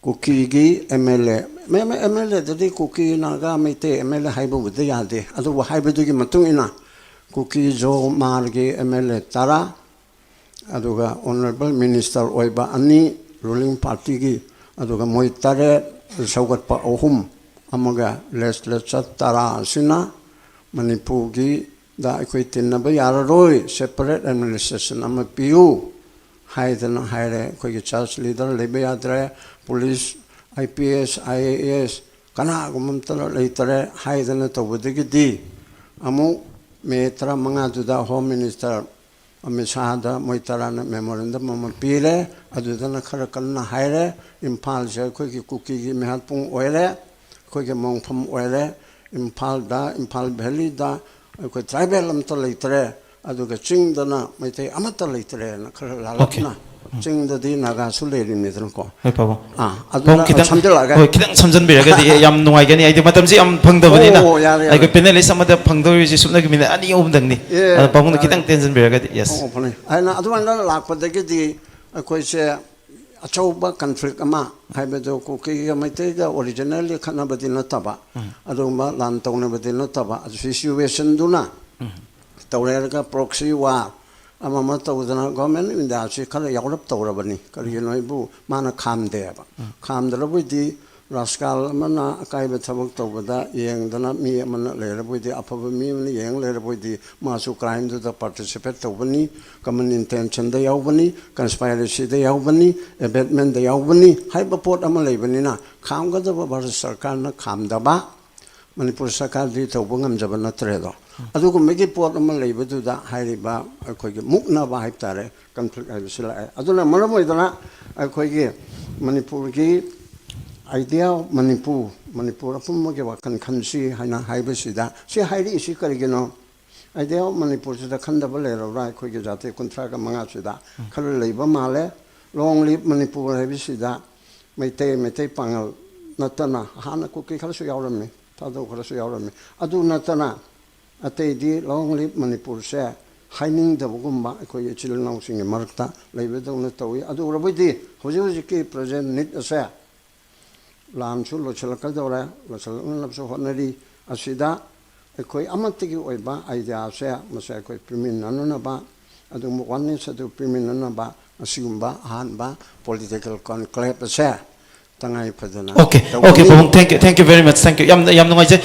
ꯀꯨꯀꯤꯒꯤ M L A, M L ꯑꯦꯗꯗꯤ Kuki, Naga, Meitei M L A ꯍꯥꯏꯕꯕꯨꯗꯤ ꯌꯥꯗꯦ, ꯑꯗꯨꯕꯨ ꯍꯥꯏꯕꯗꯨꯒꯤ ꯃꯇꯨꯡ ꯏꯟꯅ ꯀꯨꯀꯤ ꯖꯣ ꯃꯥꯔꯒꯤ ꯑꯦꯝ ꯑꯦꯜ ꯑꯦ ꯇꯔꯥ, ꯑꯗꯨꯒ ꯑꯣꯅꯔꯦꯕꯜ ꯃꯤꯅꯤꯁꯇꯔ ꯑꯣꯏꯕ ꯑꯅꯤ, ꯔꯨꯂꯤꯡ ꯄꯥꯔꯇꯤꯒꯤ, ꯑꯗꯨꯒ ꯃꯣꯏ ꯇꯔꯦꯠ, ꯁꯧꯒꯠꯄ ꯑꯍꯨꯝ, ꯑꯃꯒ ꯂꯦꯖꯤꯁꯂꯦꯆꯔ ꯇꯔꯥ ꯑꯁꯤꯅ ꯃꯅꯤꯄꯨꯔꯒꯤꯗ ꯑꯩꯈꯣꯏ ꯇꯤꯟꯅꯕ ꯌꯥꯔꯔꯣꯏ, ꯁꯦꯄꯔꯦꯠ ꯑꯦꯗꯃꯤꯅꯤꯁꯇ꯭ꯔꯦꯁꯟ ꯑꯃ ꯄꯤꯌꯨ ꯍꯥꯏꯗꯅ ꯍꯥꯏꯔꯦ꯫ ꯑꯩꯈꯣꯏꯒꯤ ꯆꯔꯆ ꯂꯤꯗꯔ ꯂꯩꯕ ꯌꯥꯗ꯭ꯔꯦ, police, I P S, I A S, ꯀꯅꯥꯒꯨꯝꯕ ꯑꯝꯇ ꯂꯩꯇꯔꯦ ꯍꯥꯏꯗꯅ ꯇꯧꯕꯗꯒꯤꯗꯤ ꯑꯃꯨꯛ ꯃꯦ ꯇꯔꯥꯃꯉꯥꯗꯨꯗ ꯍꯣꯝ ꯃꯤꯅꯤꯁꯇꯔ ꯑꯃꯤꯠ ꯁꯥꯍꯗ ꯃꯣꯏ ꯇꯔꯥꯅ ꯃꯦꯃꯣꯔꯦꯟꯗꯝ ꯑꯃ ꯄꯤꯔꯦ꯫ ꯑꯗꯨꯗꯅ ꯈꯔ ꯀꯟꯅ ꯍꯥꯏꯔꯦ, ꯏꯝꯐꯥꯜꯁꯦ ꯑꯩꯈꯣꯏꯒꯤ ꯀꯨꯀꯤꯒꯤ ꯃꯤꯍꯥꯠꯄꯨꯡ ꯑꯣꯏꯔꯦ, ꯑꯩꯈꯣꯏꯒꯤ ꯃꯣꯡꯐꯝ ꯑꯣꯏꯔꯦ꯫ ꯏꯝꯐꯥꯜꯗ, ꯏꯝꯐꯥꯜ ꯚꯦꯂꯤꯗ ꯑꯩꯈꯣꯏ ꯇ꯭ꯔꯥꯏꯕꯦꯜ ꯑꯝꯇ ꯂꯩꯇ꯭ꯔꯦ, ꯑꯗꯨꯒ ꯆꯤꯡꯗꯅ ꯃꯩꯇꯩ ꯑꯃꯠꯇ ꯂꯩꯇ꯭ꯔꯦꯅ ꯈꯔ ꯂꯥꯜꯂꯞꯅ, ꯆꯤꯡꯗꯗꯤ ꯅꯥꯒꯥꯁꯨ ꯂꯩꯔꯤꯅꯤꯗꯅꯀꯣ꯫ ꯍꯣꯏ, ꯄꯥꯕꯨꯡ꯫ ꯑꯥ, ꯄꯥꯕꯨꯡ ꯑꯗꯨꯅ ꯈꯤꯇꯪ, ꯁꯝꯖꯤꯜꯂꯛꯑꯒꯦ꯫ ꯍꯣꯏ, ꯈꯤꯇꯪ ꯁꯝꯖꯟꯕꯤꯔꯒꯗꯤ ꯌꯥꯝ ꯅꯨꯡꯉꯥꯏꯒꯅꯤ, ꯍꯥꯏꯗꯤ ꯃꯇꯝꯁꯤ ꯌꯥꯝ ꯐꯪꯗꯕꯅꯤꯅ꯫ ꯑꯣ, ꯌꯥꯔꯦ, ꯌꯥꯔꯦ꯫ ꯑꯩꯈꯣꯏ ꯄꯦꯅꯦꯂꯤꯁ ꯑꯃꯗ ꯐꯪꯗꯧꯔꯤꯁꯤ ꯁꯨꯞꯅꯒꯤ ꯃꯤꯅꯤꯠ ꯑꯅꯤ ꯑꯍꯨꯝꯗꯪꯅꯤ꯫ ꯑꯦ, ꯑꯗꯣ ꯄꯥꯕꯨꯡꯅ ꯌꯥꯔꯦ꯫ ꯈꯤꯇꯪ ꯇꯦꯟꯖꯟꯕꯤꯔꯒꯗꯤ, ꯌꯦꯁ꯫ ꯑꯣ, ꯐꯅꯤ꯫ ꯍꯥꯏꯅ ꯑꯗꯨꯃꯥꯏꯅ ꯂꯥꯛꯄꯗꯒꯤꯗꯤ ꯑꯩꯈꯣꯏꯁꯦ ꯑꯆꯧꯕ ꯀꯟꯐ꯭ꯂꯤꯛ ꯑꯃ ꯍꯥꯏꯕꯗꯨ ꯀꯨꯀꯤꯒ ꯃꯩꯇꯩꯒ ꯑꯣꯔꯤꯖꯤꯅꯦꯜꯂꯤ ꯈꯠꯅꯕꯗꯤ ꯅꯠꯇꯕ, ꯑꯗꯨꯒꯨꯝꯕ ꯂꯥꯟ ꯇꯧꯅꯕꯗꯤ ꯅꯠꯇꯕ, ꯑꯗꯨ ꯁꯤꯆꯨꯋꯦꯁꯟꯗꯨꯅ ꯇꯧꯔꯦꯔꯒ ꯄ꯭ꯔꯣꯛꯁꯤ ꯋꯥꯔ ꯑꯃ ꯑꯃ ꯇꯧꯗꯅ ꯒꯣꯔꯃꯦꯟ ꯑꯣꯐ ꯏꯟꯗꯤꯌꯥꯁꯤ ꯈꯔ ꯌꯥꯎꯔꯞ ꯇꯧꯔꯕꯅꯤ꯫ ꯀꯔꯤꯒꯤꯅꯣ ꯍꯥꯏꯕꯨ ꯃꯥꯅ ꯈꯥꯝꯗꯦꯕ꯫ ꯈꯥꯝꯗ꯭ꯔꯕꯣꯏꯗꯤ ꯔꯥꯖꯀꯥꯜ ꯑꯃꯅ ꯑꯀꯥꯏꯕ ꯊꯕꯛ ꯇꯧꯕꯗ ꯌꯦꯡꯗꯅ ꯃꯤ ꯑꯃꯅ ꯂꯩꯔꯕꯣꯏꯗꯤ, ꯑꯐꯕ ꯃꯤ ꯑꯃꯅ ꯌꯦꯡ ꯂꯩꯔꯕꯣꯏꯗꯤ, ꯃꯥꯁꯨ ꯀ꯭ꯔꯥꯏꯝꯗꯨꯗ ꯄꯥꯔꯇꯤꯁꯤꯄꯦꯠ ꯇꯧꯕꯅꯤ, ꯀꯃꯟ ꯏꯟꯇꯦꯟꯁꯟꯗ ꯌꯥꯎꯕꯅꯤ, ꯀꯟꯁꯄꯥꯏꯔꯦꯁꯤꯗ ꯌꯥꯎꯕꯅꯤ, ꯑꯦꯕꯦꯠꯃꯦꯟꯗ ꯌꯥꯎꯕꯅꯤ ꯍꯥꯏꯕ ꯄꯣꯠ ꯑꯃ ꯂꯩꯕꯅꯤꯅ, ꯈꯥꯝꯒꯗꯕ ꯚꯥꯔꯠ ꯁꯔꯀꯥꯔꯅ ꯈꯥꯝꯗꯕ, ꯃꯅꯤꯄꯨꯔ ꯁꯔꯀꯥꯔꯗꯤ ꯇꯧꯕ ꯉꯝꯖꯕ ꯅꯠꯇ꯭ꯔꯦꯗꯣ꯫ ꯑꯗꯨꯒꯨꯝꯕꯒꯤ ꯄꯣꯠ ꯑꯃ ꯂꯩꯕꯗꯨꯗ ꯍꯥꯏꯔꯤꯕ ꯑꯩꯈꯣꯏꯒꯤ ꯃꯨꯛꯅꯕ ꯍꯥꯏꯕ ꯇꯥꯔꯦ, ꯀꯟꯐ꯭ꯂꯤꯛ ꯍꯥꯏꯕꯁꯤ ꯂꯥꯛꯑꯦ꯫ ꯑꯗꯨꯅ ꯃꯔꯝ ꯑꯣꯏꯗꯅ ꯑꯩꯈꯣꯏꯒꯤ ꯃꯅꯤꯄꯨꯔꯒꯤ ꯑꯥꯏꯗꯤꯌꯥ ꯑꯣꯐ ꯃꯅꯤꯄꯨꯔ, ꯃꯅꯤꯄꯨꯔ ꯑꯄꯨꯝꯕꯒꯤ ꯋꯥꯈꯜ ꯈꯟꯁꯤ ꯍꯥꯏꯅ ꯍꯥꯏꯕꯁꯤꯗ, ꯁꯤ ꯍꯥꯏꯔꯛꯏꯁꯤ ꯀꯔꯤꯒꯤꯅꯣ? ꯑꯥꯏꯗꯤꯌꯥ ꯑꯣꯐ ꯃꯅꯤꯄꯨꯔꯁꯤꯗ ꯈꯟꯗꯕ ꯂꯩꯔꯕ꯭ꯔꯥ? ꯑꯩꯈꯣꯏꯒꯤ ꯖꯥꯇꯤ ꯀꯨꯟꯊ꯭ꯔꯥꯒ ꯃꯉꯥꯁꯤꯗ ꯈꯔ ꯂꯩꯕ ꯃꯥꯜꯂꯦ꯫ ꯂꯣꯡ ꯂꯤꯞ ꯃꯅꯤꯄꯨꯔ ꯍꯥꯏꯕꯁꯤꯗ ꯃꯩꯇꯩ, ꯃꯩꯇꯩ ꯄꯥꯉꯜ ꯅꯠꯇꯅ ꯍꯥꯟꯅ ꯀꯨꯀꯤ ꯈꯔꯁꯨ ꯌꯥꯎꯔꯝꯃꯤ, ꯊꯥꯗꯧ ꯈꯔꯁꯨ ꯌꯥꯎꯔꯝꯃꯤ꯫ ꯑꯗꯨ ꯅꯠꯇꯅ ꯑꯇꯩꯗꯤ ꯂꯣꯡ ꯂꯤꯞ ꯃꯅꯤꯄꯨꯔꯁꯦ ꯍꯥꯏꯅꯤꯡꯗꯕꯒꯨꯝꯕ ꯑꯩꯈꯣꯏ ꯏꯆꯤꯜ ꯏꯅꯥꯎꯁꯤꯡꯒꯤ ꯃꯔꯛꯇ ꯂꯩꯕꯗꯧꯅ ꯇꯧꯏ꯫ ꯑꯗꯨ ꯑꯣꯏꯔꯕꯗꯤ ꯍꯧꯖꯤꯛ ꯍꯧꯖꯤꯛꯀꯤ ꯄ꯭ꯔꯖꯦꯟ ꯅꯤꯠ ꯑꯁꯦ, ꯂꯥꯟꯁꯨ ꯂꯣꯏꯁꯤꯜꯂꯛꯀꯗꯧꯔꯦ, ꯂꯣꯏꯁꯤꯜꯂꯛꯅꯕꯁꯨ ꯍꯣꯠꯅꯔꯤ꯫ ꯑꯁꯤꯗ ꯑꯩꯈꯣꯏ ꯑꯃꯠꯇꯒꯤ ꯑꯣꯏꯕ ꯑꯥꯏꯗꯤꯌꯥꯁꯦ, ꯃꯁꯦ ꯑꯩꯈꯣꯏ ꯄꯤꯃꯤꯟꯅꯅꯅꯕ, ꯑꯗꯨꯒꯨꯝꯕ ꯋꯥꯟꯅꯦꯁ ꯑꯗꯨ ꯄꯤꯃꯤꯟꯅꯅꯕ ꯑꯁꯤꯒꯨꯝꯕ ꯑꯍꯥꯟꯕ ꯄꯣꯂꯤꯇꯤꯀꯦꯜ ꯀꯣꯟꯀ꯭ꯂꯦꯞ ꯑꯁꯦ ꯇꯉꯥꯏ ꯐꯗꯅ Okay, okay, ꯄꯥꯕꯨꯡ, thank you, thank you very much, thank you꯫ ꯌꯥꯝ, ꯌꯥꯝ ꯅꯨꯡꯉꯥꯏꯖꯩ꯫